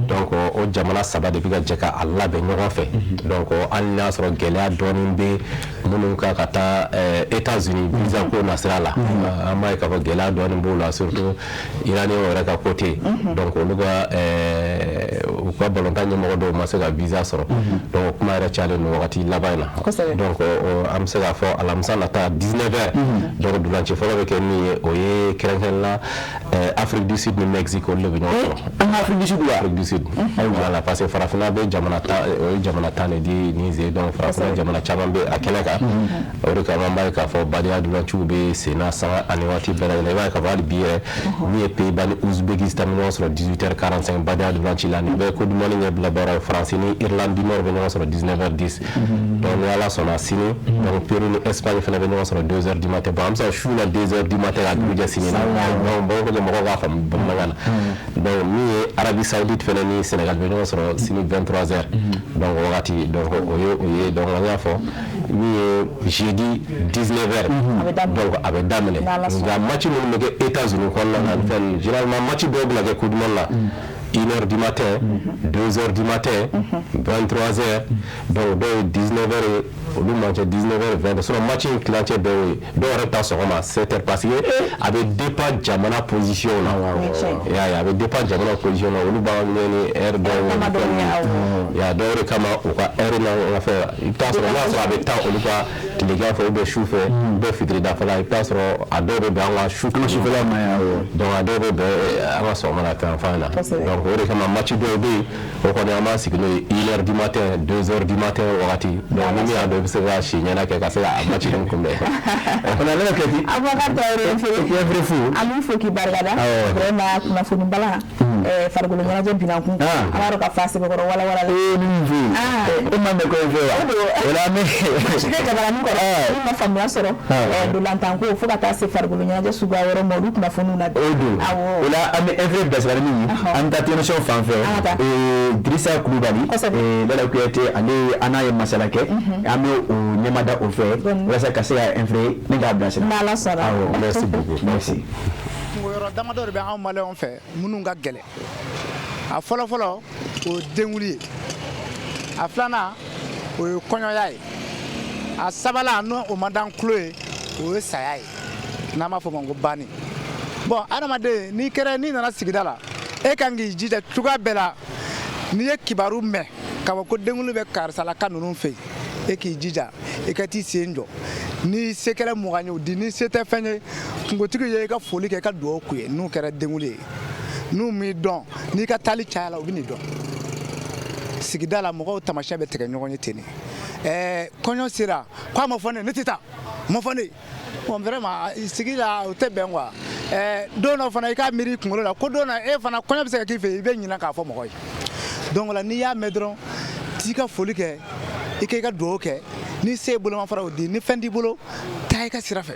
Donc o jamana saba de bɛ ka jɛ ka a labɛn ɲɔgɔn fɛ. Donc hali n'a sɔrɔ gɛlɛya dɔɔnin bɛ minnu kan ka taa États-Unis visa ko nasira la, an b'a ye k'a fɔ gɛlɛya dɔɔnin b'o la, surtout Iranien yɛrɛ ka côté. Donc olu ka u ka balontan ɲɛmɔgɔ dɔw ma se ka visa sɔrɔ, donc kuma yɛrɛ cayalen don wagati laban in na. Donc an bɛ se k'a fɔ alamisa nata 19h, donc dolanci fɔlɔ bɛ kɛ min ye, o ye kɛrɛnkɛrɛnnen la Afrique du Sud ni Mexique, olu de bɛ ɲɔgɔn sɔrɔ. An ka Afrique du Sud wa? Afrique du Sud, voilà, parce que farafinna bɛ jamana 10, o ye jamana 10 de di nin ze. Donc farafinna jamana caman bɛ a kɛnɛ kan. O de kama an b'a ye k'a fɔ badenya dolanciw bɛ sen na sanga ani waati bɛɛ lajɛlen. I b'a ye k'a fɔ hali bi yɛrɛ, min ye Pays-Bas ni Ouzbékistan bɛ ɲɔgɔn sɔrɔ 18h45 badenya dolanci la. Nin bɛɛ Coupe du monde ɲɛbila baara ye. France ni Irlande du Nord bɛ ɲɔgɔn sɔrɔ 19h10. Donc ni Ala sɔnna sini, donc Pérou ni Espagne fana bɛ ɲɔgɔn sɔrɔ 2h du matin. Bon, an bɛ se ka su la 2h du matin ka dugu jɛ sini na, donc bon, ko mɔgɔw k'a faamu bamanankan na. Donc min ye Arabie Saoudite fana ni Sénégal bɛ ɲɔgɔn sɔrɔ sini 23h, donc o wagati, donc o ye. Donc an y'a fɔ min ye jeudi 19h, donc a bɛ daminɛ. Nka match minnu bɛ kɛ États-Unis kɔnɔna na, fɛn généralement match dɔw bɛna kɛ Coupe du monde la 1h du matin, 2h du matin, 23h, donc dɔw ye 19h ye, olu man cɛ 19h20. Sinon match in tilancɛ bɛɛ y'o ye, dɔw yɛrɛ bɛ taa sɔgɔma 7h, parce que a bɛ dépend jamana position na. I y'a ye, a bɛ dépend jamana position na, olu b'an ɲɛ ni heure dɔw ye. Ya dɔw de kama u ka heure na n ka fɛ, i bɛ taa sɔrɔ n'a sɔrɔ a bɛ taa olu ka tilegan fɛ ou bien su fɛ ou bien fitiri dafɛla, i bɛ taa sɔrɔ a dɔw bɛ bɛn an ka su sufɛla ma yan. Donc a dɔw bɛ bɛn an ka sɔgɔma la fɛn fan na. Donc o de kama match dɔw bɛ yen, o kɔni an b'a sigi n'o ye 1h du matin, 2h du matin wagati. Donc ni min y'a dɔn, i bɛ se ka si ɲɛna kɛ ka se ka match ninnu kunbɛn. O la ne kɛ Abubakar Traoré fo. An b'i fo k'i barikada vraiment kunnafoni bala farikolo ɲɛnajɛ binankun, an b'a dɔn ka fa sɛbɛkɔrɔ wala wala. Ee, min fɛ yen, e ma mɛn ko in fɛ wa? O la an bɛ tɛ jabaranin kɔrɔ min ma faamuya sɔrɔ dolantanko fo ka taa se farikolo ɲɛnajɛ suguya wɛrɛ ma, olu kunnafoniw na. O don o la an bɛ info bilasira ni min ye, an bɛ taa technicien fan fɛ, Dirisa Kulubali, Lala Kuyate, ale an n'a ye masala kɛ, an bɛ o ɲɛmada o fɛ walasa ka se ka info ne k'a bilasira. N'Ala sɔnna. Awɔ, merci beaucoup. Merci. Kungo yɔrɔ damadɔ de bɛ anw maliyɛnw fɛ minnu ka gɛlɛn. A fɔlɔ fɔlɔ, o ye denwuli ye. A filanan, o ye kɔɲɔya ye. A sabanan, n'o o man d'an tulo ye, o ye saya ye, n'an b'a fɔ o ma ko banni. Bɔn, adamaden n'i kɛra, n'i nana sigida la, e kan k'i jija cogoya bɛɛ la. N'i ye kibaru mɛn k'a fɔ ko denwuli bɛ karisalaka ninnu fɛ yen, e k'i jija i ka t'i sen jɔ. Ni se kɛra 20 ye, o di. Ni se tɛ fɛn ye, kungotigi ye, i ka foli kɛ, i ka dugawu k'u ye. N'u kɛra denwuli ye, n'u m'i dɔn, n'i ka taali cayala, u bɛ n'i dɔn sigida la. Mɔgɔw tamasiyɛn bɛ tigɛ ɲɔgɔn ye ten de. Kɔɲɔ sera k'a ma fɔ ne, ne tɛ taa, ma fɔ ne. Bon, vraiment, sigi la, o tɛ bɛn quoi. Don dɔ fana, i k'a miiri i kunkolo la ko don dɔ e fana kɔɲɔ bɛ se ka k'i fɛ yen, i bɛ ɲinɛ k'a fɔ mɔgɔ ye. Donc o la, n'i y'a mɛn dɔrɔn, t'i ka foli kɛ, i ka i ka dugawu kɛ. Ni se ye bolomafara, o di. Ni fɛn t'i bolo, taa i ka sira fɛ,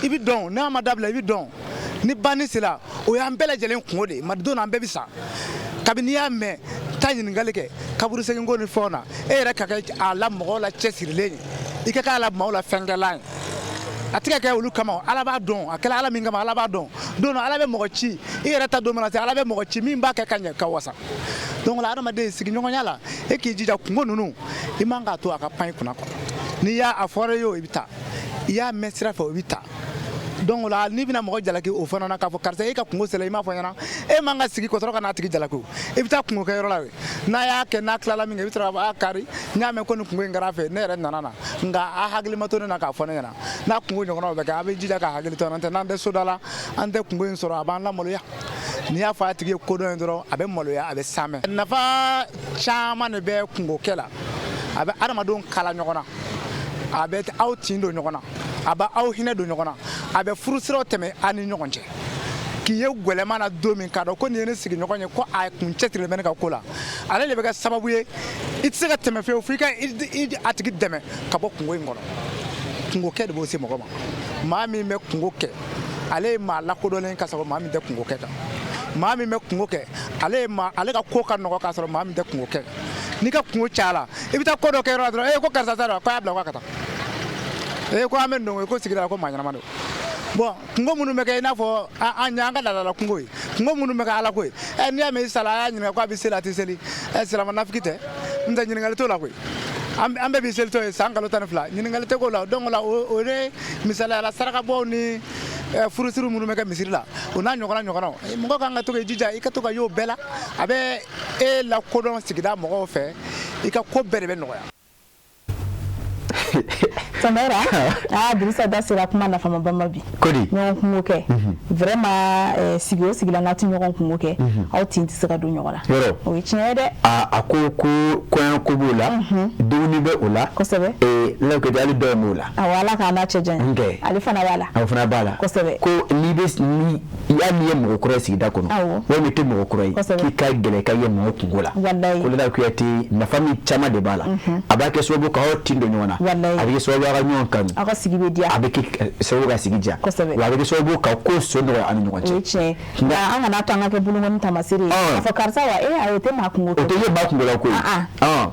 i bɛ dɔn. N'a ma dabila, i bɛ dɔn. Ni banni sera, o y'an bɛɛ lajɛlen kungo de ye. Ma don na, an bɛɛ bɛ sa. Kabini n'i y'a mɛn, taa ɲininkali kɛ kaburu seginko ni fɛnw na. E yɛrɛ ka kɛ a la mɔgɔw la cɛsirilen ye, i ka kɛ a la maaw la fɛnkɛlan ye. A tɛ ka kɛ olu kama, Ala b'a dɔn. A kɛla Ala min kama, Ala b'a dɔn. Don dɔ, Ala bɛ mɔgɔ ci i yɛrɛ ta don mana se, Ala bɛ mɔgɔ ci min b'a kɛ ka ɲɛ ka wasa. Donc la, adamaden sigiɲɔgɔnya la, e k'i jija kungo ninnu, i man k'a to a ka pan i kunna kɔ. N'i y'a a fɔra i ye o, i bɛ taa. I y'a mɛn sira fɛ, o bɛ taa. Donc la, n'i bɛna mɔgɔ jalaki o fana na k'a fɔ karisa e ka kungo sera, i m'a fɔ ɲɛna, e man ka sigi ka sɔrɔ ka n'a tigi jalaki. O i bɛ taa kungo kɛyɔrɔ la, n'a y'a kɛ, n'a tilala min kɛ, i bɛ sɔrɔ k'a fɔ a kari, n y'a mɛn ko nin kungo in kɛra a fɛ, ne yɛrɛ nana na, nka a hakili ma to ne na k'a fɔ ne ɲɛna. N'a kungo ɲɔgɔnnaw bɛ kɛ, a bɛ jija ka hakili to an tɛ n'an tɛ soda la, an tɛ kungo in sɔrɔ, a b'an lamaloya. N'i y'a fɔ a tigi ye kodɔn ye dɔrɔn, a bɛ maloya, a bɛ samɛ. Nafa caman de bɛ kungokɛ la. A bɛ adamadenw kala ɲɔgɔn na, a bɛ aw tin don ɲɔgɔn na. A bɛ aw hinɛ don ɲɔgɔn na, a bɛ furusiraw tɛmɛ aw ni ɲɔgɔn cɛ. K'i ye gwɛlɛman na don min, k'a dɔn ko nin ye ne sigiɲɔgɔn ye, ko a kun cɛsirilen bɛ ne ka ko la, ale de bɛ kɛ sababu ye i tɛ se ka tɛmɛ fiyewu f'i ka a tigi dɛmɛ ka bɔ kungo in kɔnɔ. Kungokɛ de b'o se mɔgɔ ma. Maa min bɛ kungo kɛ, ale ye maa lakodɔnnen ka sɔrɔ maa min tɛ kungo kɛ kan. Maa min bɛ kungo kɛ, ale ye maa, ale ka ko ka nɔgɔ k'a sɔrɔ maa min tɛ kungo kɛ. N'i ka kungo cayara, i bɛ taa ko dɔ kɛ yɔrɔ la dɔrɔn, ee ko karisa ta don, ko a y'a bila k'a ka taa, ee ko an bɛ nin ko sigida la ko maa ɲɛnama don. Bon, kungo minnu bɛ kɛ i n'a fɔ an y'an ka laadala kungo ye, kungo minnu bɛ kɛ ala ko ye, ɛ n'i y'a mɛn i sala, a y'a ɲininka ko a bɛ seli a tɛ seli, ɛ silamɛ nafigi tɛ, n tɛ ɲininkali t'o la koyi. An bɛɛ b'i selitɔ ye san kalo 12, ɲininkali tɛ k'o la. Donc la o de misaliya la, sarakabɔw ni furusiri minnu bɛ kɛ misiri la, o n'a ɲɔgɔnna ɲɔgɔnnaw, mɔgɔ kan ka to k'i jija i ka to ka y'o bɛɛ la. A bɛ e lakodɔn sigida mɔgɔw fɛ, i ka ko bɛɛ de bɛ nɔgɔya. Samara, ah Dirisa da sera kuma nafamaba ma bi. Kodi. Ɲɔgɔn kungo kɛ. Vraiment sigi o sigi la n'a tɛ ɲɔgɔn kungo kɛ, aw tin tɛ se ka don ɲɔgɔn na. Yɔrɔ. O ye tiɲɛ ye dɛ. A ko ko kɔɲɔ ko b'o la. Dumuni bɛ o la. Kosɛbɛ. Lawukɛti hali dɔw b'o la. Awɔ, Ala k'a n'a cɛ janya. Nkɛ. Ale fana b'a la. A fana b'a la. Kosɛbɛ. Ko n'i bɛ ni hali n'i ye mɔgɔ kura ye sigida kɔnɔ. Awɔ. Walima i tɛ mɔgɔ kura ye. Kosɛbɛ. K'i ka gɛlɛn i ka ye mɔgɔ kungo la. Walayi. Ko Lawukɛti nafa min caman de b'a la. A b'a kɛ sababu k'aw tin don ɲɔgɔn na. Walayi. A bɛ kɛ sababu aw ka ɲɔgɔn kanu. Aw ka sigi bɛ diya. A bɛ kɛ sababu ka sigi diya. Kosɛbɛ. Wa a bɛ kɛ sababu ka ko so nɔgɔya an ni ɲɔgɔn cɛ. O ye tiɲɛ ye. Nka an kana to an ka kɛ bolokɔni taamasere ye. Ɔn. A fɔ karisa wa ayi o tɛ maa kungo kɛ. O tɛ ye maa kungo la koyi.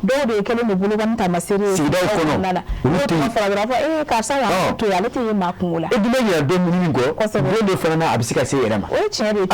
Dɔw de kɛlen don bolokɔni taamasere ye. Sigidaw kɔnɔ. Olu tɛ yen. Fɔra dɔrɔn a fɔ karisa wa Ɔn. to yen, ale tɛ ye maa kungo la. E dun bɛ ɲinɛ don min kɔ. Kosɛbɛ. Don dɔ fana na a bɛ se ka se i yɛrɛ ma. O ye tiɲɛ de ye.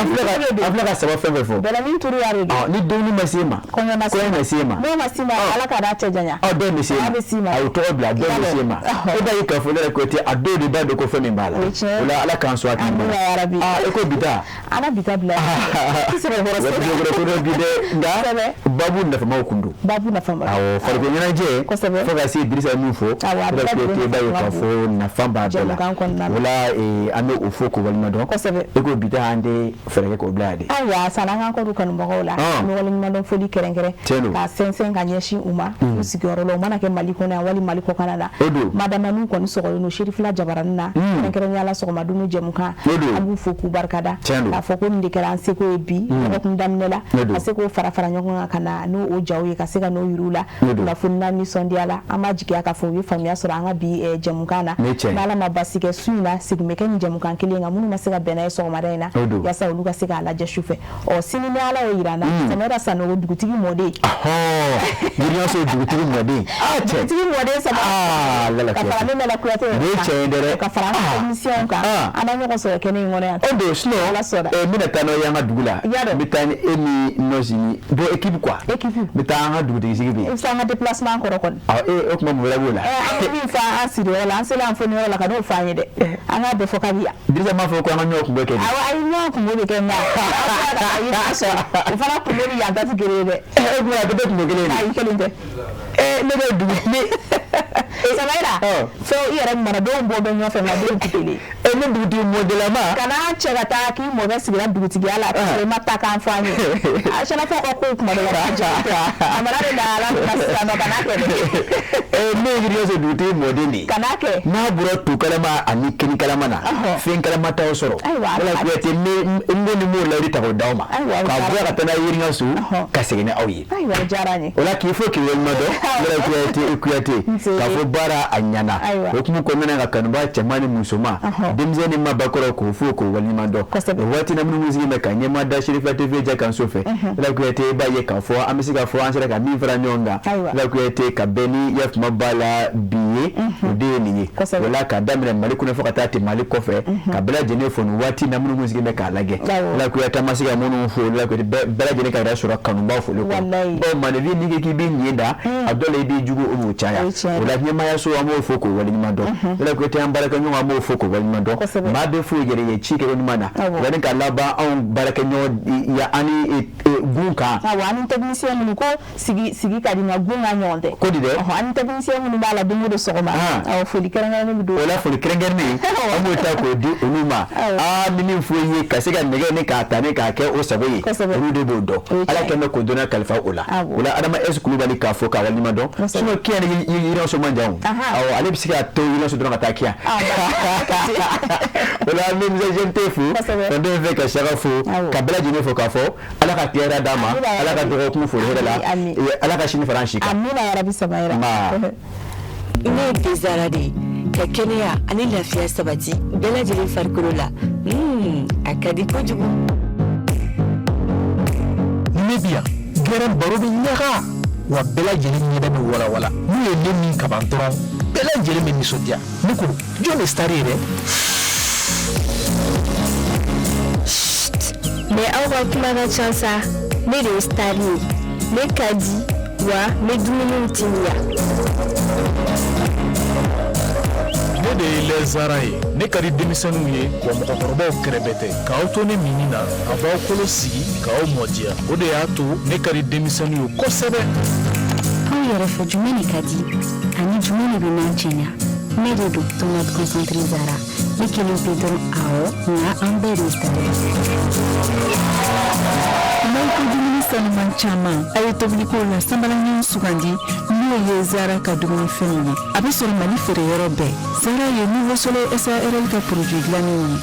An filɛ ka saba fɛn fɛn fɔ. Bɛlɛnin turuya de don. Ni dumuni ma se e ma. Kɔɲɔ ma se e ma. N'o ma s'i ma, Ala ka n'a cɛ janya. Dɔw bɛ se e ma. A bɛ s'i ma. A y'o tɔgɔ bila, dɔw bɛ se e ma. E b'a ye k'a fɔ ne yɛrɛ Kuyate a dɔw de b'a dɔn ko fɛn min b'a la. O ye tiɲɛ ye. O la Ala k'an sɔn hakili ɲuman na. Amina yarabi. E ko bi ta. Ala bi ta bila. I sɛbɛ kɔrɔ Waati dɔ ko dɔ bi dɛ, nka babu nafamaw kun don. Babu nafama. Awɔ, farikolo ɲɛnajɛ. Kosɛbɛ. Fo ka se Dirisa ye min fɔ. Awɔ, a O de bɛɛ Kuyate b'a ye lajɛlen k'a fɔ nafa b'a bɛɛ la. Jɛmukan kɔnɔna la. O la an bɛ o fo k'o walima dɔn. Kosɛbɛ. E ko bi ta an tɛ fɛɛrɛ kɛ k'o bila yan de. Ayiwa, sanni an k'an kɔ don kanubagaw la, Ɔn. an bɛ waleɲumandɔn foli kɛrɛnkɛrɛn Tiɲɛ don. k'a sɛnsɛn ka ɲɛsin u ma u sigiyɔrɔ la, u mana kɛ Mali kɔnɔ yan wali Mali kɔkanna la. O don. Madama n'u kɔni sɔgɔlen don Serifila jabaranin na, kɛrɛnkɛrɛnnenya la sɔgɔma dumuni jɛmukan, O don. an b'u fo k'u barikada. Tiɲɛ don. K'a fɔ ko nin de kɛra an seko ye bi dɔgɔkun daminɛ la, O don. ka se k'o fara fara ɲɔgɔn kan ka na n'o o jaw ye, ka se ka n'o yir'u la. O don. Kunnafoni na nisɔndiya la, an b'a jigiya k'a fɔ u ye faamuya sɔrɔ an ka bi jɛmukan na. Nin ye tiɲɛ ye. N'Ala ma basi kɛ, su in na segin bɛ kɛ nin jɛmukan kelen kan, minnu ma se ka bɛn n'a ye sɔgɔmada in na, O don. yaasa olu ka se k'a lajɛ su fɛ. Ɔ sini ni Ala y'o yira an na, Samara Sanogo dugutigi mɔden. Yiriyaso dugutigi mɔden. Cɛ. Dugutigi mɔden saba. Lala Ka fara Kuyate. ne Lala Kuyate Nin ye yɛrɛ kan. tiɲɛ ye dɛ. Ka fara an ka technicien kan. An bɛ ɲɔgɔn sɔrɔ kɛnɛ in kɔnɔ yan. O don, sinon Ala sɔnna. n bɛna taa n'aw ye an ka dugu la. Y'a dɔn. N bɛ taa ni e ni Nɔsi ni bon équipe quoi. Équipe. N bɛ taa an ka dugutigi sigi bɛ I yen. bɛ se an ka déplacement kɔrɔ kɔni. O tuma mun wɛrɛ b'o la. An bɛ min fɔ an sigiyɔrɔ la, an selen an foniyɔrɔ la ka n'o fɔ an ye dɛ. An k'a bɛɛ fɔ kabi yan. Dirisa m'a fɔ ko an ka ɲɔgɔn kunbɛ kɛ de. Awɔ, ayi ɲɔgɔn kungo bɛ kɛ nka i b'a sɔrɔ o fana kungo ni yan ta tɛ kelen ye dɛ. E tuma a bɛɛ tɛ kungo kelen ye. Ayi kelen tɛ. Ne bɛ dugu ne. Samaïla, fɛn i yɛrɛ mana dɔw bɔ bɛ ɲɔgɔn fɛ nka dɔw tɛ kelen ye. Ne dugutigi mɔdenlama. Kana cɛ ka taa k'i mɔkɛ sigira dugutigiya la k'a sɔrɔ i ma taa k'an fɔ an ye. A sɛnɛfɔ ka kow kuma dɔ la k'a ja. A mana de da ala kunna sisan nɔ kana kɛ dɛ. Ne ye Yiriyaso dugutigi mɔden de ye. Kana kɛ. N'a bɔra to kalama ani kini kalama na. Ɔhɔ. Fɛn kalama t'aw sɔrɔ. Ayiwa, Wala Kuyate n ko ni m'o layidu ta k'o d'aw ma. Ayiwa, o K'a diyara bɔ ka taa n'a ye Yiriyaso Ɔhɔ. ka segin ni aw ye. Ayiwa, o diyara an ye. O la k'i fo k'i waleɲuman dɔn. Lala Kuyate Kuyate. Nse. K'a fɔ baara a ɲɛna. Ayiwa. O hukumu kɔnɔna na ka kanubaa cɛman ni musoman. Ɔhɔ. Denmisɛn ni maabakɔrɔ k'o fo k'o waleɲuman dɔn. Kosɛbɛ. O waati na minnu sigilen bɛ ka ɲɛmaa da Serifila TV ja kan so fɛ. Lala Kuyate i b'a ye k'a fɔ an bɛ se k'a fɔ an sera ka min fara ɲɔgɔn kan. Ayiwa. Lala Kuyate ka bɛn ni yafama b'a la bi ye. O de ye nin ye. Kosɛbɛ. O la k'a daminɛ Mali kɔnɔ fo ka taa ten Mali kɔfɛ. Ka bɛɛ lajɛlen fo nin waati na minnu sigilen bɛ k'a lajɛ. Awɔ. Lala Kuyate an ma se ka minnu fo Lala Kuyate bɛɛ lajɛlen ka yɛrɛ sɔrɔ kanubaw foli kɔnɔ. Walayi. Bawo maninfin n'i ko k'i b'i ɲin da a dɔw la i b'i jugu o b'o caya. O ye tiɲɛ ye. O la ɲɛmaayaso an b'o fo k'o waleɲuman dɔn. Lala Kuyate an baarakɛɲɔgɔn an b'o fo k'o waleɲuman dɔn. Kosɛbɛ. Maa bɛ fo yɛrɛ ye ci kɛko ɲuman na. Awɔ. Yanni ka laban anw baarakɛɲɔgɔn ya ani gun kan. Awɔ, ani technicien minnu ko sigi sigi ka di nka gun ka ɲɔgɔn tɛ. Ko di dɛ? Ɔhɔ, ani technicien minnu b'a la don o don sɔgɔma. Awɔ, foli kɛrɛnkɛrɛnnen bɛ don. O la foli kɛrɛnkɛrɛnnen an b'o ta k'o di olu ma. Awɔ. Ni min fɔ i ye ka se ka nɛgɛ ni k'a ta ni k'a kɛ o sago ye. Kosɛbɛ. Olu de b'o dɔn. O ye Ala tiɲɛ. kɛn bɛ k'o dɔnniya kalifa o la. Awɔ. O la Adama S Kulubali k'a fɔ k'a waleɲuman dɔn. Kosɛbɛ. Sinon kɛnyɛrɛ Williams man jan. Awɔ, ale bɛ se ka to Williams dɔrɔn ka taa kiyan. O la an bɛ Musa GMT fo, ka den fɛ ka Saka fo, ka bɛɛ lajɛlen fo k'a fɔ Ala ka tile hɛrɛ d'a ma, Ala ka dɔgɔkun foli hɛrɛ la, Ala ka sini fara an si kan. Amina yarabi Samayira. Ne ye Tezara de ye, ka kɛnɛya ani lafiya sabati bɛɛ lajɛlen farikolo la. A ka di kojugu. Ni ne bi yan, gɛrɛn baro bɛ ɲaga wa bɛɛ lajɛlen ɲɛda bɛ walawala. N'u ye ne min kaban dɔrɔn, bɛɛ lajɛlen bɛ nisɔndiya. Ne ko jɔn de star ye dɛ? Mais aw ka kuma ka ca sa, ne de ye star ye. Ne ka di wa n bɛ dumuniw timiya. Ne de ye Lɛzara ye. Ne ka di denmisɛnninw ye wa mɔgɔkɔrɔbaw kɛrɛbɛ tɛ. K'aw to ne minni na, a b'aw kolo sigi k'aw mɔdiya. O de y'a to ne ka di denmisɛnninw ye kosɛbɛ. Aw yɛrɛ fɛ jumɛn de ka di ani jumɛn de bɛ n'an cɛɲa? Ne de don tomate concentré Zara. Ne kelen pe dɔrɔn, awɔ, nka an bɛɛ de ye star ye. N'aw ko dumuni sanuman caman, a ye tobiliko la sanbalaɲɔgɔn sugandi n'o ye Zara ka dumunifɛnw ye. A bɛ sɔrɔ Mali feereyɔrɔ bɛɛ. Zara ye Nouveau Soleil SARL ka produit dilannenw ye.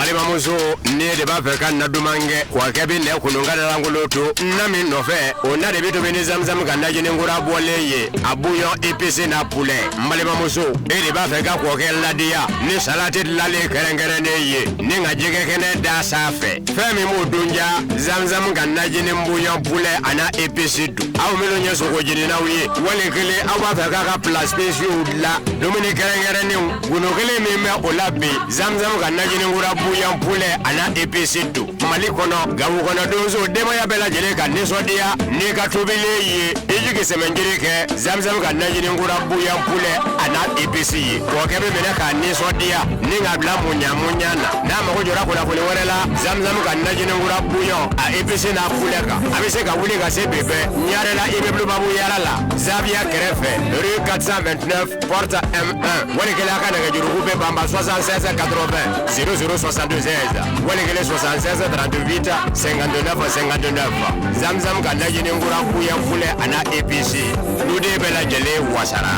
Balimamuso, ne de b'a fɛ ka na duman kɛ, wa kɛ bɛ nɛ kunun ka lankolon to na min nɔfɛ, o na de bɛ tobi ni zamzam ka najini kura bɔlen ye, a bouillon épicé n'a poulet. N balimamuso, e de b'a fɛ ka kɔkɛ ladiya ni salati dilanlen kɛrɛnkɛrɛnnen ye, ni ka jɛgɛ kɛnɛ da sanfɛ. Fɛn min b'o dun ja, zamzam ka najini bouillon poulet a n'a épice dun. Aw minnu ye sogo jeninaw ye, wali kelen aw b'a fɛ k'a ka plat spéciaux dilan, dumuni kɛrɛnkɛrɛnnenw, gundo kelen min bɛ o la bi, zamzam ka najini kura bouillon poulet a n'a épice dun. Mali kɔnɔ, Gawo kɔnɔ donso denbaya bɛɛ lajɛlen ka nisɔndiya n'i ka tobilen ye. I jigi sɛmɛnjiri kɛ zamzam ka najini kura bouillon poulet a n'a épice ye. Kɔkɛ bɛ minɛ k'a nisɔndiya ni ka bila muɲa muɲa na. N'a mago jɔra kunnafoni wɛrɛ la, zamzam ka najini kura bouillon a épice n'a poulet kan. A bɛ se ka wuli ka se bi bɛɛ Ɲarela immeuble Babu Yara la, Zaviya kɛrɛfɛ, rue 429 porte M1. Wali kelen a ka nɛgɛjuruku bɛ banba 76 80 00 76, wali kelen 76 38 59 59. Zamzam ka najini kura bouillon poulet a n'a épice, duden bɛɛ lajɛlen wasara.